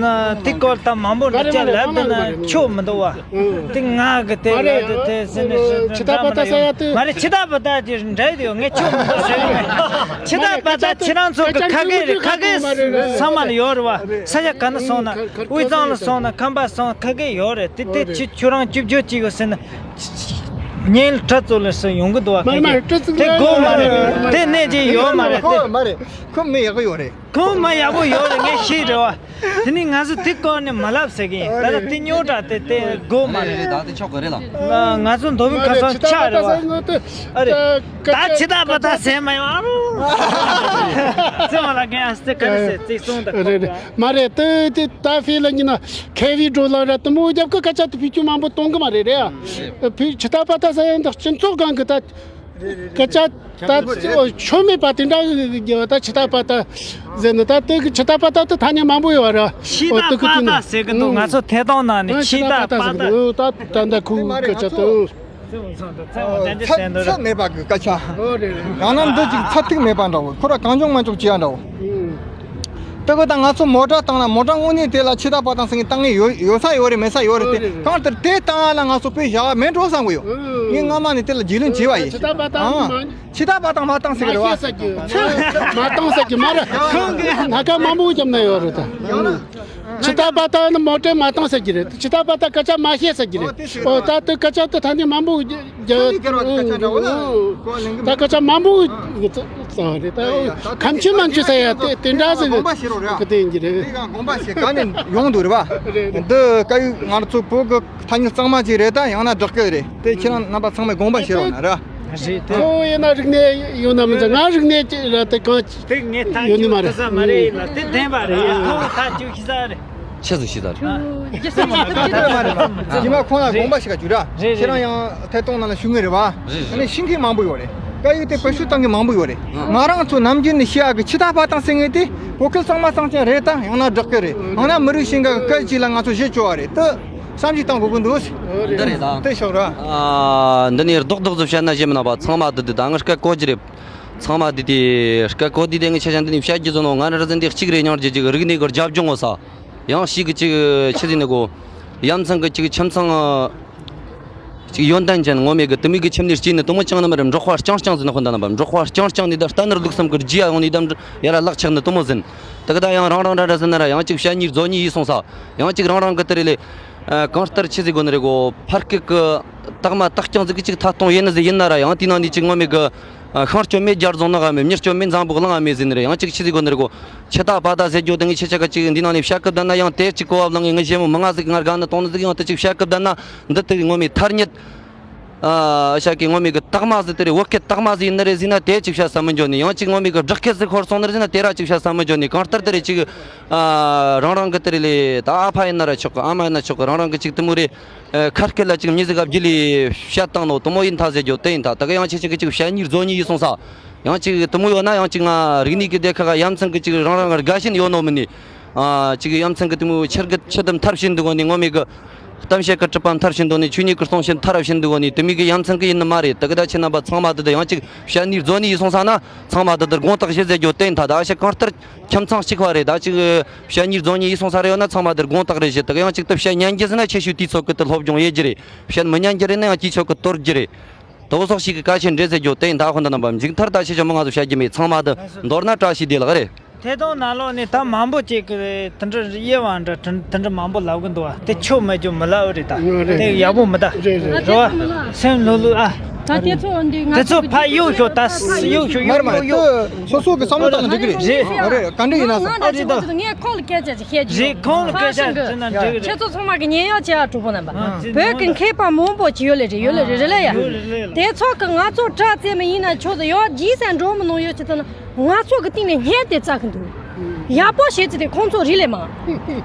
དེ་སྐོར་ད་མང་པོ་འདྲ་ཅག་ལབ་དེ་ན་ཆོ་མི་འདུག་བ། དེ་ང་གི་དེ་ལ་དེ་དེ་ཟེར་ནས་ཟེར་ཆི་ཐག་པ་ཐག་ཟེར་ཡ་དེ། མ་རེད། ཆི་ཐག་པ་ཐག་ཅིག་འདྲ་ཡོད། ངས་ཆོ་མི་འདུག་ཟེར་གི་མེད། ཆི་ཐག་པ་ཐག་ཁྱེད་རང་ཚོ་གི་ཁ་སྐད་རེད། ཁ་སྐད་ཚང་མ་ལ་ཡོད་རེད་བ། ས་ཆ་ག་ན་སོང་ན་དབུས་གཙང་ལ་སོང་ན་ཁམས་པ་སོང་ཁ་སྐད་ཡོད་རེད། དེ་དེ་ཁྱེད་ཁྱོད་རང་སྐྱིད་སྐྱིད་ཅིག་ཡོད་ཟེར་ན། ཉིན་ཁྲ་ཚོ་ལ་སོ་ཡོང་གི་འདུག་བ། ཁ་སྐད་དེ་དགོས་མ་རེད། དེ་གནས་ཀྱི་ཡོད་མ་རེད། དེ་མ་རེད། ཁོ་མི་ཡག་པོ་ཡོད་རེད། ཁོང་མ་ཡག་པོ་ཡོད་རེད། ངས་ཤེས་རེད་བ། དེ་ནི་ང་ཚོ་དེ་སྐོར་ནས་མ་ལབ་ཟེར་གི་ཡིན། ད་ལྟ་དེ་རྙོག་དྲ་དེ་དེ་དགོས་མ་རེད། རེད་རེད། ད་དེ་ཆོག་གི་རེད་ལ། ང་ཚོ་མདོ་དབུས་ཁམས་གསུམ་ཆགས་རེད་བ། ཨ་རེད། ད་ཆི་ཐག་པ་ཐག་ཟེར་མ་ཡོང་ཨ་རོ། ཟེར་མ་ལ་ཀན་ཨ་སྟེ་ག་རེ་ཟེར་ཙིག་སོང་ད། རེད་རེད། མ་རེད། དེ་དེ་ད་ཧྥེ་ལ་ཉིན་ན་ཁེ་བི་འགྲོ་ལ་ར་དུ་མོ་རྒྱབ་ཀི་སྐད་ཆ་དེ་ཕི་ཆུ་མང་པོ་གཏོང་གི་མ་རེད་རེད་ཨ། ཕི་ཆི་ཐག་པ་ཐག་ཟེར་ཡང་འདི་སྤྱི་ཚོགས་སྒང་གི་ད། སྐད་ཆ་ད་ཆོ་མེད་པ་དེ་འདྲ་ད་ཆི་ད་པ་ད་ཟེར་ནི་ད་དེ་གི་ཆི་ད་པ་ད་དེ་ཐ་སྙད་མང་པོ་ཡོད་ར། ཆི་ད་པ་ད་ཟེར་གི་འདུག་ང་ཚོ་ཐད་གཏོང་ནང་ནས་ཆི་ད་པ་ད་ཟེར་གི་འདུག་ད་ད་ད་ཁུ་སྐད་ཆ་ད། ཚད་ཚད་མེད་པ་གི་སྐད་ཆ། ཡང་ན་འདི་ཅིག་ཚད་ཐིག་མེད་པ་འདྲ་བོ། ཁོ་ར་གང་བྱུང་མང་བྱུང་བྱེད་ཡ་འདྲ་བོ། དེ་གི་ད་ང་ཚོ་མོ་ཊ་བཏང་ན་མོ་ཊ་དངོས་གནས་དེ་ལ་ཆི་ད་པ་ད་ཟེར་མཁན་བཏང་མཁན་ཡོད་ཡོད་ས་ཡོད་རེད་མེད་ས་ཡོད་རེད་དེ། གང་ལྟར་དེ་བཏང་ཡ་ལ་ང་ཚོ་དཔེ་བཞག་མེད་འགྲོ་བསམ་གི་ཡོད། ངས་སྔ་མ་ནས་དེ་ལ་རྒྱུས་ལོན་བྱས་པ་ཡིན། ཆི་ད་པ་ད་མ་ཆི་ད་པ་ད་མ་བཏང་ཟེར་གི་རེད་བ། མ་བཏང་ཟེར་གི་མ་རེད། སྣ་ཁ་མང་པོ་བརྒྱབ་ན་ཡོད་རེད་ད། ཆི་ད་པ་ད་ནི་མོ་ཊའི་མ་བཏང་ཟེར་གི་རེད། ཆི་ད་པ་ད་སྐད་ཆ་མ་བཤད་ཟེར་གི་རེད། ཨོ་ད་དེ་སྐད་ཆ་དེ་ཐ་སྙད་མང་པོ་རྒྱ་ད་སྐད་ཆ་མང་པོ་ཙང་རེད་ད། ཁམ་ཆུ་མན་ཆུ་ཟེར་ཡ་དེ་དེ་འདྲ་ཟེར་གི་དགོངས་པ་བཞེས་རོགས་ར། གི་དེ་ཡིན་གི་རེད། དེ་ག་དགོངས་པ་བཞེས་ག་ནས་ཡོང་འདུག་རེད་བ། འདི་སྐད་ཡིག་ང་ཚོ་བོད་གི་ཐ་སྙད་གཙང་མ་ཅིག་རེད་ད། ཡང་ན་སྦྲགས་སྐད་རེད་དེ། ཁྱེད་རང་རྣམ་པ་ཚང་མས་དགོངས་པ་བཞེས་རོགས་གནང་ར། རེད་དེ། ཁོ་ཡིན་ན་རིག་གནས་ཡོད་ན་མི་འདྲ། ང་རིག་གནས་ཅིག་ར་དེ་གང་དེ་ངས་ཐག་ཡོད་ནི་མ་གཅོད་རེད། ཐུབ་ས་མ་རེད། ཡིན་ལ་དེ་བདེན་པ་རེད། ཁོ་ཐག་གཅོད་ཤེས་ས་རེད། ཆི་ཟིག་ཤེས་ས་རེད། རྗེས་མ་ཁོང་ལ་དགོངས་པ་ཞིག་ག་བཅུག་ར། རེད་རེད། ཁྱེད་རང་ཡང་ཐད་གཏོང་ནང་ལ་ཞུགས་ངེས་རེད་བ། རེད་རེད། ཨ་ནི་ཤེས་མཁན་མང་པོ་ཡོད་རེད། སྐད་ཡིག་དེ་བེད་སྤྱོད་གཏང་མཁན་མང་པོ་ཡོད་རེད། ང་རང་ཚོ་ནམ་རྒྱུན་ནས་བཤད་ཡག་གི་ཆི་ད་པ་ད་ཟེར་མཁན་དེ་བོད་སྐད་གཙང་མ་གཙང་རྐྱང་རེད་ད། ཡང་ན་སྦྲགས་སྐད་རེད། ཡང་ན་མི་རིགས་གཞན་ག་གི་སྐད་ཅིག་ལ་ང་ཚོ་གཞི་བཅོལ་བ་རེད་དེ། བསམ་གཞིག་གཏང་དགོས་ཀྱི་འདུག་འདི་རེད་ད། དེ་ཤོག་ར། ཨ། འདི་ནས་རྡོག་རྡོག་ཙམ་བཤད་ན་ཞེ་མི་ནག་པ་ཚང་མ་འདི་འདི་ད་ང་སྐད་གོ་རྒྱུ་རེད། ཚང་མ་འདི་དེ་སྐད་གོ་དུས་དེ་ངས་ཆ་ཆ་འདི་ནས་བཤད་རྒྱུ་བཟོ་ནོ། ང་ར་ར་ཟིན་དེ་གཅིག་རེད། སྙིང་རྗེ་གཅིག་རིག་གནས་ཀྱི་རྒྱབ་ལྗོངས་ངོ་ས། ཡང་ཞིག་གི་གཅིག་ཆི་ཟིན་ནི་གོ། ཡ་མཚན་གི་གཅིག་ཁྱིམ་ཚང་། གཅིག་ཡོན་ཏན་ཅན་ངོ་མས་གི་དུ་མི་གི་ཁྱིམ་ནས་སྐྱེས་ནི་དུ་མོ་ཅང་ནི་མ་རེད། འབྲོག་པ་རྐྱང་རྐྱང་ཟིན་ནི་ཧོན་ད་ན་པ། འབྲོག་པ་རྐྱང་རྐྱང་ནི་ད་ལྟ་ནར་ལུགས་བསམ་གི་རྒྱུ་ཡ་ཡོང་ནི་དམ་ཡ་ར་ལག་ཆགས་ནི་དུ་མོ་ཟིན། དེ་གི་ད་ཡང་རང་རང་ར་ར་ཟིན་ན་ར་ཡང་གཅིག་བཤད་ཉིས་རྫོ་ཉིས་ཡིས་སོང་ས། ཡང་གཅིག་རང་རང་གི་དེ་རེད་ལེ། ཨ། གང་ལྟར་ཆི་ཟིག་དགོས་ནི་རེད་གོ། ཕར་སྐད་གི་རྟགས་མ་རྟགས་རྐྱང་ཟིག་གི་གཅིག་ཐད་གཏོང་ཡིན་ནི་ཟིག་ཡིན་ན་ར་ཡང་དེ་ནང་ནས་གཅིག་ངོ་མས་གི། ཨ། ཤིང་སྐྱོན་མེད་རྒྱ་རྫོང་ནག་མེད། མྱི་སྐྱོན་མེད་འཛམ་བུ་གླིང་ང་མེད་ཟེར་ནི་རེད། ཡང་གཅིག་ཆི་ཟིག་དགོས་ནི་རེད་གོ། ཆི་ད་པ་ད་ཟེར་རྒྱུ་དེ་ངས་ཆེ་ཆ་ག་གཅིག་འདི་ནང་ནས་བཤད་སྐབས་ད་ན་ཡང་དེ་གཅིག་གོ་བ་བླངས་ངས་ངའི་ཞེ་མོ་མི་ང་ཟིག་ང་དགའ་ནི་གཏོང་ནི་ཟིག་ཡང་དེ་གཅིག་བཤད་སྐབས་ད་ན་འདི་དེ་ངོ་མས་ཐ་སྙད། ཨ། ཤ་ཀི་ངོ་མས་གི་རྟགས་མ་ཟིག་དེ་རེད། བོད་སྐད་རྟགས་མ་ཟིག་ཡིན་ནི་རེད་ཟེར་ན་དེ་གཅིག་བཤད་ས་མི་འཇོན་ནི། ཡང་གཅིག་ངོ་མས་གི་སྦྲགས་སྐད་ཟིག་ཤོར་སོང་ནི་རེད་ཟེར་ན་དེ་ར་གཅིག་བཤད་ས་མི་འཇོན་ནི། གང་ལྟར་དེ་རེད་གཅིག་ཨ། རང་རང་གི་དེ་རེད་ལེ། ད་ཨ་ཕ་ཡིན་ན་ར་ཆོག་གི། ཨ་མ་ཡིན་ན་ཆོག་གི། རང་རང་གི་གཅིག་དེ་མོ་རེད། ཨ། ཁ་སྐད་ལ་གཅིག་མྱི་ཟིག་ག་བརྒྱུད་ལས་བཤད་བཏང་ནོ་དེ་མོ་ཡིན་ཐ་ཟེར་རྒྱུ་དེ་ཡིན་ཐ། ད་གི་ཡང་ཆེ་ཆེ་གི་གཅིག་བཤད་ཉིས་རྫོ་ཉིས་ཡིས་སོང་ས། ཡང་གཅིག་དེ་མོ་ཡོད་ན་ཡང་གཅིག་ང་རིག་གནས་ཀྱི་སྡེ་ཁག་ག་ཡ་མཚན་གི་གཅིག་རང་རང་གི་དགའ་ཞེན་ཡོད་ནོ་མིན་ནི། ཨ། གཅིག་ཡ་མཚན་གི་དེ་མོ་ཆེར་གི་ཆེ་དམ་ཐབས་ཤེས་འདུག་གོ་ནི། ངོ་མས་གི་གཏམ་བཤད་གི་གྲུབ་པ་མཐར་ཕྱིན་འདུག་ནི། ཆོས་ཉིད་གི་གཏོང་བྱེད་མཐར་ཕྱིན་འདུག་གོ་ནི། དེ་མོ་གི་ཡ་མཚན་གི་ཡིན་ནི་མ་རེད། དེ་གི་ད་ཁྱེད་རྣམ་པ་ཚང་མ་དེ་དེ་ཡང་གཅིག་བཤད་ནི་རྫོ་ནི་ཡིས་སོང་ས་ན་ཚང་མ་དེ་དེ་དགོངས་དག་བཞེས་ཟེར་རྒྱུ་བསྟན་ཐ། ད་ཨ་ཤ་གང་ལྟར་ཁྱིམ་ཚང་གཅིག་པ་རེད། ད་གཅིག་བཤད་ཉིས་རྫོ་ཉིས་ཡིས་སོང་ས་རེད་ཡོད་ན་ཚང་མ་དེ་དགོངས་དག་རེད་བཞེས། དེ་གི་ཡང་གཅིག་ཏུ་བཤད་ཉན་རྒྱུ་ཟེར་ན་ཁྱེད་ཤུལ་དུས་ཚོད་གི་དེ་སློབ་སྦྱོང་ཡེད་རྒྱུ་རེད། བཤད་མི་ཉན་རྒྱུ་རེད་ན་ཡང་དུས་ཚོད་གི་དོར་རྒྱུ་རེད། དེ་བོ་སོགས་ཤིག་གི་བཀའ་ཆད་འདྲེ་ཟེར་རྒྱུ་དེ་ཡིན་ད། ཧོན་ད་རྣམ་པ་མཇུག་མཐར་ད་ཆེ་ཆུང་མི་ང་ཚོ་བཤད་རྒྱུ་མེད། ཚང་མ་དེ་མདོར་ན་བཀྲ་ཤིས་བདེ་ལེགས་རེད། ཐད་གཏོང་ནང་ལོགས་ནས་ད་མང་པོ་ཅིག་གི་དེ་འདྲ་དབྱེ་བ་འདྲ་དེ་འདྲ་མང་པོ་ལབ་གི་འདུག་བ། དེ་ཆོ་མེད་རྒྱུ་མི་ལབ་རེད་ད། རེད། དེ་ཡག་པོ་མི་ད། རེད་རེད། རེད་བ། སེམས་ལྷོད་ལྷོད་ཨ། ད་དེ་ཚོ་འདི་ང་དེ་ཚོ་ཚོ་ཕ་གཡུག་ཤོག་ད་གཡུག་ཤོག་མར་གཡུག་མར་གཡུག་གཡུག་དེ་སོ་སོ་གི་བསམ་བློ་བཏང་ན་འགྲིག་གི་རེད། རེད། རེད། ག་འདྲ་ཡིན་ན་ཟེར། ཨ་རེད་ད། ངས་ཁོང་ལ་སྐད་ཆ་ཅིག་བཤད་རྒྱུ། རེད། ཁོང་ལ་སྐད་ཆ་ཕ་ཤིང་གི་ཅིག་ན་འགྲིག་གི་རེད། ཁྱེད་ཚོ་ཚང་མ་གི་ཉན་ཡག་བྱེད་ཨ། གྲོགས་པོ་རྣམ་པ། ཨ། བོད་ཀྱི་མཁས་པ་མང་པོ་ཅིག་ཡོད་ལེ་རེད། ཡོད་ལེ་རེད། རེད་ལེ་ཡ། ཡོད་ལེ་རེད་ལེ། དེ་ཚོ་གི་ང་ཚོ་དྲག་རྩེ་མི་ཡིན་ན་ཆོག་ཏུ་ཡོད་རྗེས་སེ་འགྲོ་མི་ནོ་ཡོད་ཅི་ཐུབ་ན། ང་ཚོ་གི་སྟེང་ནས་བསྙད་དེ་བཙག་གི་འདུག་ཡག་པོ་བྱེད་ཚེ་དེ་ཁོང་ཚོ་རིག་ལས་མ།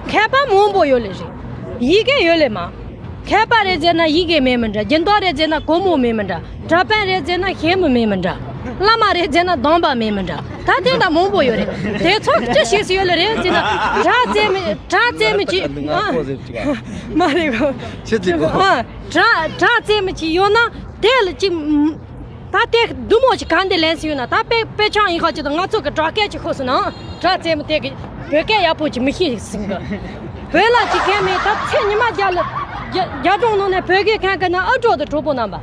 མཁས་པ་མང་པོ་ཡོད་ལེ་རེད། ཡི་གེ་ཡོད་ལེ་མ། མཁས་པ་རེད་ཟེར་ན་ཡི་གེ་མེད་མི་འདྲ། སྦྱིན་བདག་རེད་ཟེར་ན་སྒོར་མོ་མེད་མི་འདྲ། གྲྭ་པ་རེད་ཟེར་ན་ཞལ་མི་མེད་མི་འདྲ། བླ་མ་རེད་ཟེར་ན་སྡོམ་པ་མེད་མི་འདྲ། ད་དེ་འདྲ་མང་པོ་ཡོད་རེད། དེ་ཚོ་ཅི་བྱེད་སུ་ཡོད་ལེ་རེད་ཟེར་ན། དྲག་རྩེ་མི་དྲག་རྩེ་མི་ཅིག་ཨ། མ་རེད་གོ། ཆི་ཅིག་གོ། ཨ། དྲག་དྲག་རྩེ་མི་ཅིག་ཡོད་ན་དེ་ལ་ཅིག་ད་དེ་བདུད་མོ་ཅིག་ག་འདི་ལན་ཟེར་ཡོད་ན། ད་དཔེ་དཔེ་ཆ་ཡིན་ཁ་ཅིག་ད་ང་ཚོ་གི་དྲག་སྐད་ཅིག་ཤོད་སོང་ན། དྲག་རྩེ་མི་དེ་གི་བོད་སྐད་ཡག་པོ་ཅིག་མི་ཤེས་ཟིན་གི། བོད་ལ་ཅིག་མཁན་མེད། ད་ཚེ་ཉི་མ་རྒྱ་ལ་རྒྱ་རྒྱ་གྲོང་ནང་ནས་བོད་སྐད་མཁན་གི་ན་ཨ་གྲོགས་དང་གྲོགས་པོ་རྣམ་པ།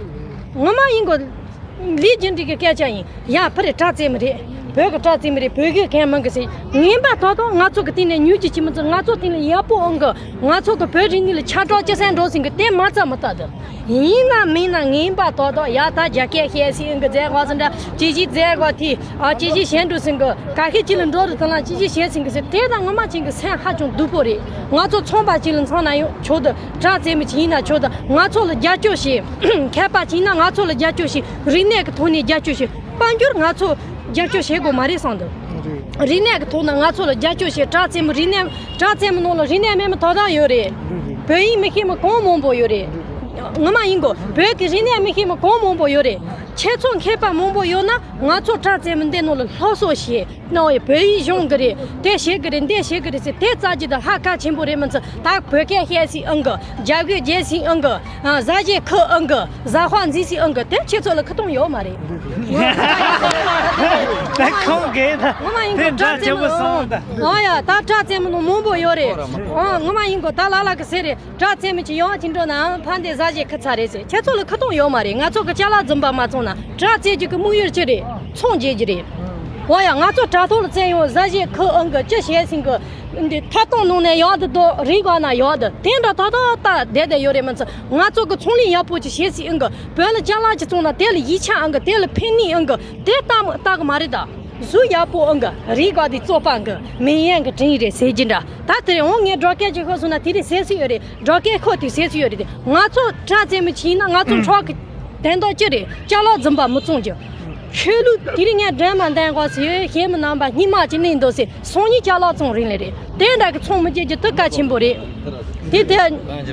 ངོ་མ་ཡིན་གོ། ལས་རྒྱུ་འབྲས་ཀྱི་སྐད་ཆ་ཡིན། ཡ་ཕི་རེ་དྲག་རྩེ་མི་རེད། བོད་ཀྱི་དྲག་རྩེ་མི་རེད། བོད་སྐད་མཁན་མང་གི་ཟེར། ངན་པ་ཏག་ཏག་ང་ཚོ་གི་སྟེང་ནས་ཉོས་ཀྱི་ཅི་མི་ཚོ་ང་ཚོ་སྟེང་ནས་ཡག་པོ་འོང་གི། ང་ཚོ་གི་བོད་རིག་གནས་ལ་ཆ་གྲགས་ཅི་སེ་འགྲོ་ཟིན་གི་དེ་མ་རྩ་མི་ལྟ་དུ། ཡིན་ན་མིན་ན་ངན་པ་ཏག་ཏག་ཡ་ད་རྒྱ་སྐད་བཤད་སྲིད་ཡིན་གི་རྫས་གོ་ཟིན་འདྲ་ཅི་ཞིག་རྫས་གོ་ཐི་ཨ་ཅི་ཞིག་གཞན་འགྲོ་ཟིན་གི་ག་ཤེད་ཅི་ལ་འགྲོ་རི་དང་ལ་ཅི་ཞིག་བཤད་ཟིན་གི་ཟེར། དེ་ད་ངོ་མ་ཅན་གི་སེམས་ཧ་ཅང་སྡུག་པོ་རེད། ང་ཚོ་ཚོང་པ་ཅི་ལ་ཚོང་ན་ཡང་ཆོག་དུ། དྲག་རྩེ་མི་ཅི་ཡིན་ན་ཆོག་དུ། ང་ཚོ་ལ་རྒྱབ་སྐྱོར་བྱེད། མཁས་པ་ཅི་ཡིན་ན་ང་ཚོ་ལ་རྒྱབ་སྐྱོར་བྱེད། རིག་གནས་ཀྱི་ཐོག་ནས་རྒྱབ་སྐྱོར་བྱེད། དཔལ་འབྱོར་ང་ཚོ་རྒྱབ་སྐྱོར་བྱེད་དགོས་མ་རེད་བསམ་འདུག་རིག་གནས་ཀྱི་ཐོག་ན་ང་ཚོ་ལ་རྒྱབ་སྐྱོར་བྱེད། དྲག་རྩེ་མི་རིག་གནས་དྲག་རྩེ་མི་ནང་ལ་རིག་གནས་མེད་མི་དོ་དམ་ཡོད་རེད། བོད་ཡིག་མི་ཤེས་མི་གང་མང་པོ་ཡོད་རེད། ངོ་མ་ཡིན་གོ། བོད་ཀྱི་རིག་གནས་མི་ཤེས་མི་གང་མང་པོ་ཡོད་རེད། ཁྱེད་ཚོ་མཁས་པ་མང་པོ་ཡོད་ན་ང་ཚོ་དྲ་རྩེད་མོ་འདི་ནང་ལ་སློབ་གསོ་བྱེད་གནང་བའི་བོད་ཡིག་སྦྱོང་གི་རེད། དེ་བྱེད་གི་རེད། འདི་བྱེད་གི་རེད་ཟེར་དེ་རྩ་གི་ད་ཧ་གལ་ཆེན་པོ་རེད། མི་ཚོ་ད་བོད་སྐད་བཤད་སྲིད་ཨང་གི། རྒྱ་སྐད་རྒྱལ་སྲིད་ཨང་གི། ཨ། གཟའ་བྱེས་ཁུ་ཨང་གི། གཟའ་པ་འཛིན་སྲིད་ཨང་གི། དེ་ཁྱེད་ཚོ་ལ་ཁུ་སྟོང་ཡོད་མ་རེད། ད་ཁོང་གིས་ད་ངོ་མ་ཡིན་དེ་གོ། དྲ་རྩེད་མོ་སོང་ད། ཨ་ཡ། ད་དྲ་རྩེད་མོ་ནང་མང་པོ་ཡོད་རེད། ཨ། ངོ་མ་ཡིན་གོ། ད་ལ་ལ་གི་ཟེར་རེད། དྲ་རྩེད་མོ་ཅིག་ཡོང་ཅིག་འགྲོ་ན་ཕ་འདི་གཟའ་བྱེས་ཁུ་ཚར་རེད་ཟེར། ཁྱེད་ཚོ་ལ་ཁུ་སྟོང་ཡོད་མ་རེད། ང་ཚོ་གི་ཅ་ལག་འཛིན་པ་མ་བཙོང་ན་དྲ་རྩེད་རྒྱུ་གི་དམིགས་ཡུལ་ཅི་རེད། ཚོང་རྒྱག་རྒྱུ་རེད། འོ་ཡ། ང་ཚོ་དྲ་ཐོག་ལ་རྩེད་ཡོང་། གཟའ་བྱེས་ཁུ་ཨང་གི་ཅི་བྱས་ཟིན་གི། འདི་ཐད་གཏོང་ནང་ནས་ཡག་འདུག་དོ། རིག་ག་ན་ཡག་འདུག་དེ་འདྲ་ད་ད་ད་བསྡད་བསྡད་ཡོད་རེད། མི་ཚོ་ང་ཚོ་གི་ཚོང་ལས་ཡག་པོ་ཅིག་བྱས་སྲིད་ཨང་གི། བོད་ལ་ཅ་ལག་ཅིག་བཙོང་ན་དེ་ལ་ཡིག་ཆ་ཨང་གི། དེ་ལ་ཕན་ནུས་ཨང་གི། དེ་ལྟ་ལྟ་གི་མ་རེད་ད། གཟུགས་ཡག་པོ་ཨང་གི། རིག་ག་དེ་བཙོག་པ་ཨང་གི། མི་ཡན་གི་དྲིན་རེད་ཟེར་གྱི་འདྲ། ད་དེ་རིང་འོང་ངས་སྒྲོག་སྐད་ཅིག་ཤོད་སོང་ན་དེ་རིང་ཟེར་སྲིད་ཡོད་རེད། སྒྲོག་སྐད་ཁོ་དེ་ཟེར་སྲིད་ཡོད་རེད། དེ་ང་ཚོ་དྲ་རྩེད་མོ་ཅིག་ཡིན་ན་ང་ཚོ་འཕྲོག་གི་དོན་དག་ཅི་རེད། ཅ་ལག་རྫུན་པ་མི་བཙོང་རྒྱུ། ཆོས་ལུགས་དེ་རིང་ངས་འདྲེན་མ་འདྲེན་གོ་ཟེར་ཡོད། གཞན་མི་རྣམ་པ་སྙིང་མ་ཅིག་གླེང་འདུག་ཟེར། སང་ཉིན་ཅ་ལག་བཙོང་རིང་ལས་རེད། དེ་འདྲ་གི་ཚོང་མི་སྐྱེལ་རྒྱུ་དེ་གལ་ཆེན་པོ་རེད། དེ་དེ་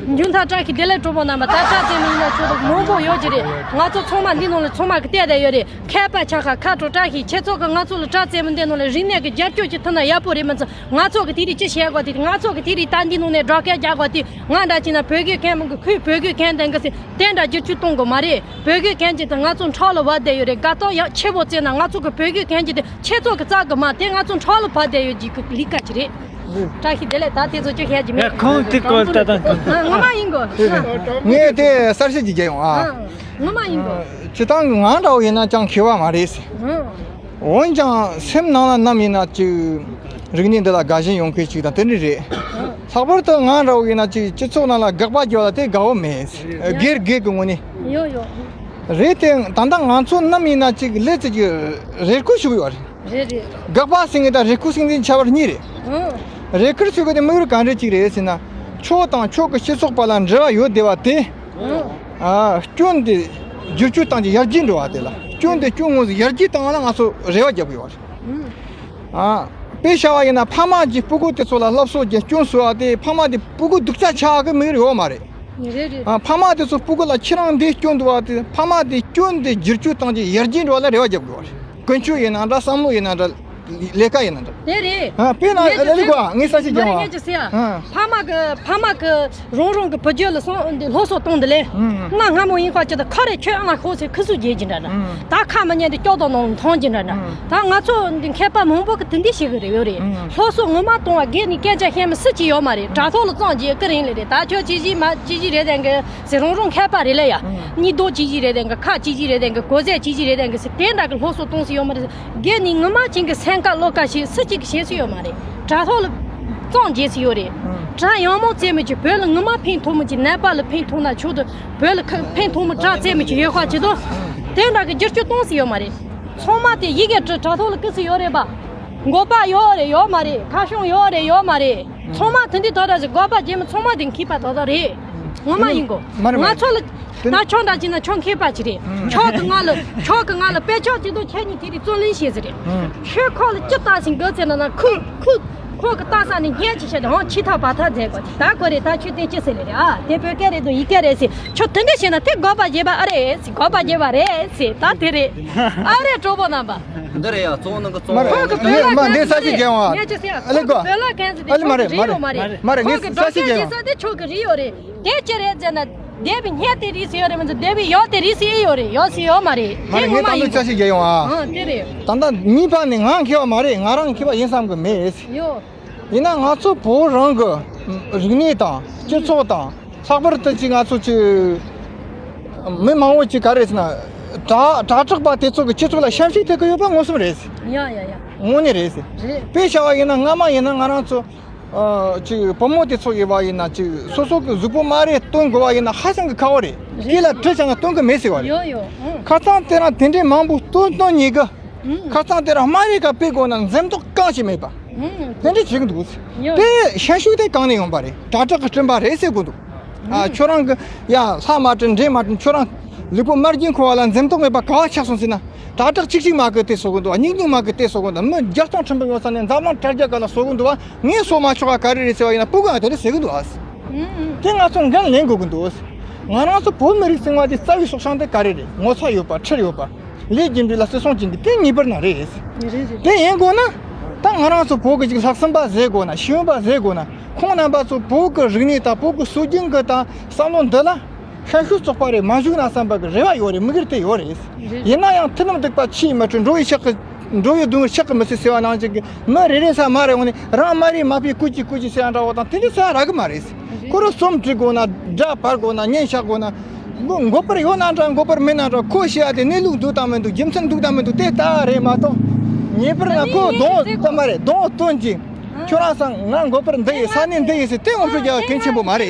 མཇུག་མཐར་བཀྲ་ཤིས་བདེ་ལེགས་གྲོགས་པོ་རྣམ་པ། ད་དྲ་རྩེད་མོ་ཡིན་ན་ཆོག་མང་པོ་ཡོད་ཀྱི་རེད། ང་ཚོ་ཚང་མ་འདི་ནང་ལ་ཚང་མ་གི་བལྟས་བསྡད་ཡོད་རེད། མཁས་པ་ཆ་ཁ་ཁ་དྲོ་བཀྲ་ཤིས། ཁྱེད་ཚོ་གི་ང་ཚོ་ལ་དྲ་རྩེད་མོ་འདི་ནང་ལ་རིག་གནས་ཀྱི་རྒྱབ་སྐྱོར་ཅིག་ཐུབ་ན་ཡག་པོ་རེད། མི་ཚོ་ང་ཚོ་གི་དེ་རིང་ཅི་བྱེད་དགོས། དེ་ང་ཚོ་གི་དེ་རིང་ད་འདི་ནང་ནས་སྒྲོག་སྐད་རྒྱག་དགོས། དེ་ང་འདྲ་བྱས་ན་བོད་སྐད་མཁན་མང་གི། ཁོས་བོད་སྐད་མཁན་དེ་འགའ་ཟེར་དེ་འདྲ་བསྒྱུར་བཅོས་གཏོང་དགོས་མ་རེད། བོད་སྐད་མཁན་གྱི་དེ་ང་ཚོ་འཕྲོག་ལ་བབས་བསྡད་ཡོད་རེད། དགའ་ཏོག་ཡག་ཆེ་བོ་བཙལ་ན་ང་ཚོ་གི་བོད་སྐད་མཁན་གྱི་དེ་ཁྱེད་ཚོ་གི་རྩ་གི་མ་དེ་ང་ཚོ་འཕྲོག་ལ་བབས་བསྡད་ཡོད་ཀྱི་ལས་ཀ་ཅིག་རེད། བཀྲ་ཤིས་བདེ་ལེགས། ད་དེ་ཚོ་ཅི་བཤད་ཀྱི་མེད། ཡ། ཁོང་དེ་སྐོར་ལ་ལྟ་སྟངས་གང་། ཨ། ངོ་མ་ཡིན་གོ། ངས་དེ་གསར་བཤད་ཅིག་བརྒྱབ་ཡོང་། ཨ། ཨ། ངོ་མ་ཡིན་གོ། སྤྱིར་བཏང་ང་འདྲ་བོ་ཡིན་ན་ཅང་མཁས་པ་མ་རེད་ཟེར། ཨ། འོན་ཀྱང་སེམས་ནང་ལ་ནམ་ཡིན་ན་ཅིག་རིག་གནས་འདི་ལ་དགའ་ཞེན་ཡོང་མཁན་ཅིག་དང་དེ་འདྲ་རེད། ཨ། ལྷག་པར་དུ་ང་འདྲ་བོ་ཡིན་ན་ཅིག་སྤྱི་ཚོགས་ནང་ལ་དགག་པ་རྒྱག་ལ་དེ་དགའ་བོ་མེད། སྒེར་སྒེར་གྱི་ངོས་ནས། ཡོ་ཡོ། རེད་དེ། ད་ལྟ་ང་ཚོ་ནམ་ཡིན་ན་ཅིག་ལས་ཅིག་རེ་སྐུལ་ཞུ་གི་ཡོད་རེད། རེད་རེད། དགག་པ་ཟེར་མཁན་དང་རེ་སྐུལ་ཟེར་མཁན་ཁྱད་པར་གཉིས་རེད། ཨང་། རེ་སྐུལ་ཟེར་མཁན་དེ་དམིགས་ཡུལ་ག་འདྲ་ཅིག་རེད་ཟེར་ན། ཁྱོད་དང་ཁྱོད་ཀྱི་སྤྱི་ཚོགས་བར་ལ་འབྲེལ་བ་ཡོད་བསྡད་པ་དེ། ཨང་། ཨ། སྐྱོན་དེ་བསྒྱུར་བཅོས་བཏང་རྒྱུ། ཡར་རྒྱས་འགྲོ་བ་དེ་ལ། སྐྱོན་དེ་སྐྱོན་ངོས་སུ་ཡར་རྒྱས་བཏང་བ་ལ་ང་ཚོ་རེ་བ་རྒྱབ་ཀྱི་ཡོད་རེད། ཨང་། ཨ། དཔེ་བཞག་པ་ཡིན་ན་ཕ་མ་གིས་སྤུ་གུ་དེ་ཚོ་ལ་སློབ་གསོ་རྒྱག་སྐྱོན་བཟོ་བ་དེ་ཕ་མ་དེ་སྤུ་གུ་སྡུག་ཅག་ཆགས་ཀྱི་དམིགས་ཡུལ་ཡོད་མ་རེད། རེད་རེད། ཨ། ཕ་མ་དེ་ཚོ་སྤུ་གུ་ལ་ཁྱེད་རང་འདི་སྐྱོན་འདུག་བ་དེ། ཕ་མ་དེ་སྐྱོན་དེ་བསྒྱུར་བཅོས་བཏང་རྒྱུ། ཡར་རྒྱས་འགྲོ་བ་ལ་རེ་བ་རྒྱབ་དགོས་པ་རེད། ཀུན་སྤྱོད་ཡིན་ན་འདྲ། བསམ་བློ་ཡིན་ན་འདྲ། ལས་ཀ་ཡིན་ན་འདྲ། དེ་རེད། ཨ། དཔེར་ན་ངས་ཨ་ལེ་ཀོ། ངས་ས་ཞིག་རྒྱང་བ། ངས་ཅི་ཟེར་ཡ། ཨ། ཕ་མ་གི་ཕ་མ་གི་རང་རང་གི་བུ་རྒྱུད་ལ་སོང་འདི་སློབ་གསོ་གཏོང་འདི་ལས། ཨང་། གནའ་སྔ་མོ་ཡིན་ཁ་ཅིག་ད་ཁ་རེ་ཁྱོད་ཨ་ན་ཤོག་ཟེར་ཁུ་སུ་རྒྱས་ཀྱི་འདྲ་འདྲ། ཨང་། ད་ཁ་མ་ཉན་དེ་སྐྱོ་དོ་ནང་མཐོང་ཀྱི་འདྲ་འདྲ། ཨང་། ད་ང་ཚོ་འདི་མཁས་པ་མང་པོ་གི་དེ་འདི་ཤེས་གི་རེད་ཡོད་རེད། ཨང་། སློབ་གསོ་ངོ་མ་གཏོང་བ་སྒེར་ནས་སྐད་ཆ་བཤད་མི་སུ་གཅིག་ཡོད་མ་རེད། དྲ་ཐོག་ལ་བཙོང་རྒྱུ་ཀི་རིང་ལས་རེད། ད་ཁྱོད་ཅི་ཞིག་མ་ཅི་ཞིག་རེད་དེ་འགི་ཟེར། རང་རང་མཁས་པ་རེད་ལ་ཡ། ཨང་། གཉིས་ལྡོག་ཅི་ཞིག་རེད་དེ་འགི། ཁ་ཅི་ཞིག་རེད་དེ་འགི། གོ་ཟས་ཅི་ཞིག་རེད་དེ་འགི་ཟེར་དེ་འདྲ་གི་སློབ་གསོ་གཏོང་སྲིད་ཡོད་མ་རེད། སྒེར་ནས་ངོ་མ་ཅན་གྱི་སེམས་ཁ་བློ་ཁ་ཞིག་སུ་གཅིག་གིས་བྱེད་སྲིད་ཡོད་མ་རེད། དྲ་ཐོག་ལ་བཙོང་བྱེད་སྲིད་ཡོད་རེད། ཨང་། དྲ་ཡག་མོ་རྩེད་མོ་ཅིག་བོད་ལ་ངོ་མ་ཕན་ཐོགས་མོ་ཅིག་ནད་པ་ལ་ཕན་ཐོགས་ན་ཆོག་ཏུ། བོད་ལ་ཁ་ཕན་ཐོགས་མོ་དྲ་རྩེད་མོ་ཅིག་ཡོད་ཁ་ཅིག་ཏུ། དེ་འདྲ་གི་བསྒྱུར་བཅོས་གཏོང་སྲིད་ཡོད་མ་རེད། ཚང་མ་དེ་ཡི་གེ་བྲི་དྲ་ཐོག་ལ་བཀོད་སྲིད་ཡོད་རེད་པ། འགོ་པ་ཡོད་རེད་ཡོད་མ་རེད། ཁ་བྱང་ཡོད་རེད་ཡོད་མ་རེད། ཚང་མ་དེ་འདྲའི་དོ་ར་ཟིག་དགོས་པ་རྗེས་མ་ཚང་མ་དེ་མཁས་པ་དོ་དོ་རེད། ངོ་མ་ཡིན་གོ། མ་རེད་མ་ང་རེད། ཚོ་ལ་དེ་ད་ཁྱོད་འདྲ་བྱས་ན་ཁྱོད་མཁས་པ་ཅིག་རེད། ཁྱོད་ཀྱི་ང་ལ་ཁྱོད་ཀྱི་ང་ལ་དཔེ་ཆ་ཅིག་འདུག་ཁྱེད་གཉིས་དེ་རིང་རྩོད་ལེན་བྱེད་ཟེར་རེད། ཁྱོད་ཁོ་ལ་ཅི་ལྟ་ཟིན་དགོས་ཟེར་ན་ན་ཁོ་ཁོ་ཁོ་གི་ལྟ་ས་ནས་བརྙན་ཅིག་བྱས་ཏེ་ཧང་ཕྱི་ཐག་བར་ཐག་མཛད་དགོས། ད་གོ་རེད། ད་ཁྱོད་དེ་ཅི་ཟེར་ལེ་རེད། ཨ་དེ་བོད་སྐད་རེད་འདུག་ཡི་གེ་རེད་ཟེར། ཁྱོད་དེ་འདྲ་བྱས་ན་དེ་དགོས་པ་བྱེད་པ་ཨ་རེད་ཟེར། དགོས་པ་བྱེད་པ་རེད་ཟེར། ད་དེ་རེད། ཨ་རེད་གྲོགས་པོ་རྣམ་པ། འདི་རེད་ཡ། གཙོ་བོ་ནང་གི་གཙོ་མ་བོ་རེད། ཁོ་གི་བོད་ལ་མ་འདི་ས་ཞིག་རྒྱལ་བ། ངས་ཅི་ཟེར་ཡ། ཨ་ལེ་ཁོ་གི་བོད་ལ་གན་ཟེར་དེ་ཨ་ལེ་མ་ཁོ་རེད་གི་རིགས་ཡོད་མ་རེད། མ་རེད། ཁོ་གི་ངས་ས་ཞིག་རྒྱལ་བ། ས་དེ་ཁྱོད་གི་རིགས་ཡོད་རེད། དེ་ཅི་རེད་ཟེར་ན། སྡེ་བའི་སྙན་དེ་རིགས་སུ་ཡོད་རེད་མི་འདུག་སྡེ་བའི་ཡོག་དེ་རིགས་སུ་ཨེ་ཡོད་རེད། ཡོག་སུ་ཡོད་མ་རེད། མ་རེད། དེ་ངས་ངོ་མ་ད་ཡིན་ལོ་ཅི་ཟེར་རྒྱལ་ཡོང་ཨ། ཨ་དེ་རེད། ད་ལྟ་གཉིས་པ་ནི་ང་མཁས་པ་མ་རེད། ང་རང་མཁས་པ་ཡིན་བསམ་གི་མེད། ཡོད། ཡིན་ན་ང་ཚོ་བོད་རང་གི་རིག་གནས་དང་སྤྱི་ཚོགས་དང་། ལྷག་པར་དུ་ཅིག་ང་ཚོ་ཅིག་མི་མང་བོ་ཅིག་ག་རེ་ཟེར་ན། དྲ་དྲ་གྲགས་པ་དེ་ཚོ་གི་སྤྱི་ཚོགས་ལ་ཤན་ཤུགས་ཐེབས་ཀྱི་ཡོད་པ་མངོན་སུམ་རེད། ཡ་ཡ་ཡ། དངོས་གནས་རེད། རེད། དཔེ་བཞག་པ་ཡིན་ན་སྔ་མ་ཡིན་ན་ང་རང་ཚོ་ཨ་ཅིག་བུ་མོ་དེ་ཚོ་ཡོད་པ་ཡིན་ན་ཅིག་སོ་སོ་གི་གཟུགས་པོ་དམར་རེ་སྟོན་དགོས་པ་ཡིན་ན་ཧ་ཅང་གི་ཁག་པོ་རེད། རེད། སྐེ་ལ་གྲི་བྱས་ན་སྟོན་གི་མེད་ཟེར་བ་རེད། ཡོ་ཡོ། ཨང་། ཁ་སང་དེ་རིང་དེ་འདྲའི་མང་པོ་སྟོན་སྟོན་ཉེས་གི། ཨང་། ཁ་སང་དེ་རིང་དམར་རེ་ག་དཔེ་དགོས་ན་འཛེམ་དོགས་གང་ཞིག་མེད་པ། ཨང་། དེ་འདྲ་བྱེད་གི་འདུག། ཡོ། དེ་ཤན་ཤུགས་དེ་གང་ནས་ཡོང་པ་རེད། དྲ་གྲགས་ཀྱི་སྤྲིན་པ་རེད་ཟེར་གི་འདུག། ཨ་ཁྱོད་རང་གི་ཡ་ལྷ་མ་དྲན་འདྲེ་མ་དྲན། ཁྱོད་རང་ལུས་པོ་དམར་རྗེན་འཁོར་བ་ལ་འཛེམ་དོགས་མེད་པ་ག་བ་ཆགས་སོང་ཟེར་ན། དྲ་གྲགས་གཅིག་གཅིག་མ་གི་དེ་སོ་གི་འདུག། སྙིང་སྙིང་མ་གི་དེ་སོ་གི་འདུག། མི་བརྒྱ་སྟོང་ཁྲི་འབུམ་ཡོད་ས་ནས་འཛམ་གླིང་དྲ་རྒྱ་ག་ལ་སོ་གི་འདུག་བ། ངས་སོ་མ་ཆོག་ག་ག་རེ་རེད་ཟེར་བ་ཡིན་ན་སྤུ་གུ་ཡང་དེ་འདྲ་ཟེར་གི་འདུག་ཨ། ཨུམ། དེ་ང་ཚོ་འགན་ལེན་དགོས་གི་འདུག། ང་རང་ཚོ་བོད་མི་རིགས་ཟེར་བ་དེ་རྩ་བའི་སྲོག་ཤིང་དེ་ག་རེ་རེད། ངོ་ཚ་ཡོད་པ། ཁྲེལ་ཡོད་པ། ལས་རྒྱུ་འབྲས་ལ་བརྩི་སྲུང་བྱེད་མཁན་དེ་ངེས་པར་ན་རེད། རེད་རེད། དེ་ཡིན་དགོས་ན། ད་ང་རང་ཚོ་བོད་ཀྱི་ཅིག་ལྷག་བསམ་པ་ཟེར་དགོས་ན། ཤེས་ཡོན་པ་ཟེར་དགོས་ན། ཁོང་རྣམ་པ་ཚོ་བོད་ཀྱི་རིག་གནས་དང་བོད་ཀྱི་སྲོལ་རྒྱུན་གྱི་དང་བསམ་བློ་འདི་ལ་ཤན་ཤུགས་བཙོག་པ་རེད། མ་ཞུགས་ན་བསམ་པ་གི་རེ་བ་ཡོད་རེད། དམིགས་ཡུལ་དེ་ཡོད་རེད། རེད། ཡིན་ན་ཡང་མཐུ་ནུབ་སྡིག་པ་ཆུ་ཡིས་མི་འཁྲུ། འགྲོ་བའི་ཕྱག་གི། འགྲོ་བའི་སྡུག་བསྔལ་ཕྱག་གིས་མི་སེལ་ཟེར་བ་ནང་བཞིན་གྱི། མི་རེ་རེ་ས་མ་རེ་འོང་ནས་རང་མ་རེད་མ་ཕེ་ཀུ་ཅི་ཀུ་ཅི་ཟེར་ཡ་འདྲ་བོ་དང་དེ་འདྲ་ཟེར་ཡ་རག་གི་མ་རེད། རེད། ཁོ་རང་རྩོམ་འབྲི་དགོས་ན། སྒྲ་བར་དགོས་ན། བརྙན་བཞག་དགོས་ན། མགོ་མགོ་པར་ཡོད་ན་འདྲ། མགོ་པར་མེད་ན་འདྲ། ཁོ་བཤད་ཡ་དེ་གནས་ལུགས་འདུག་དང་མི་འདུག་རྒྱུ་མཚན་འདུག་དང་མི་འདུག་དེ་ལྟ་རེད་མ་གཏོགས། ངེས་པར་ན་ཁོ་གདོང་ལྟ་མ་རེད། གདོང་སྟོན་གྱིས། ཁྱོད་རང་སང་ང་མགོ་པར་འདི་ཡིན། ས་གནས་འདི་ཡིན་ཟེར་དེ་ངོ་སྤྲོད་རྒྱག་གལ་ཆེན་པོ་མ་རེད།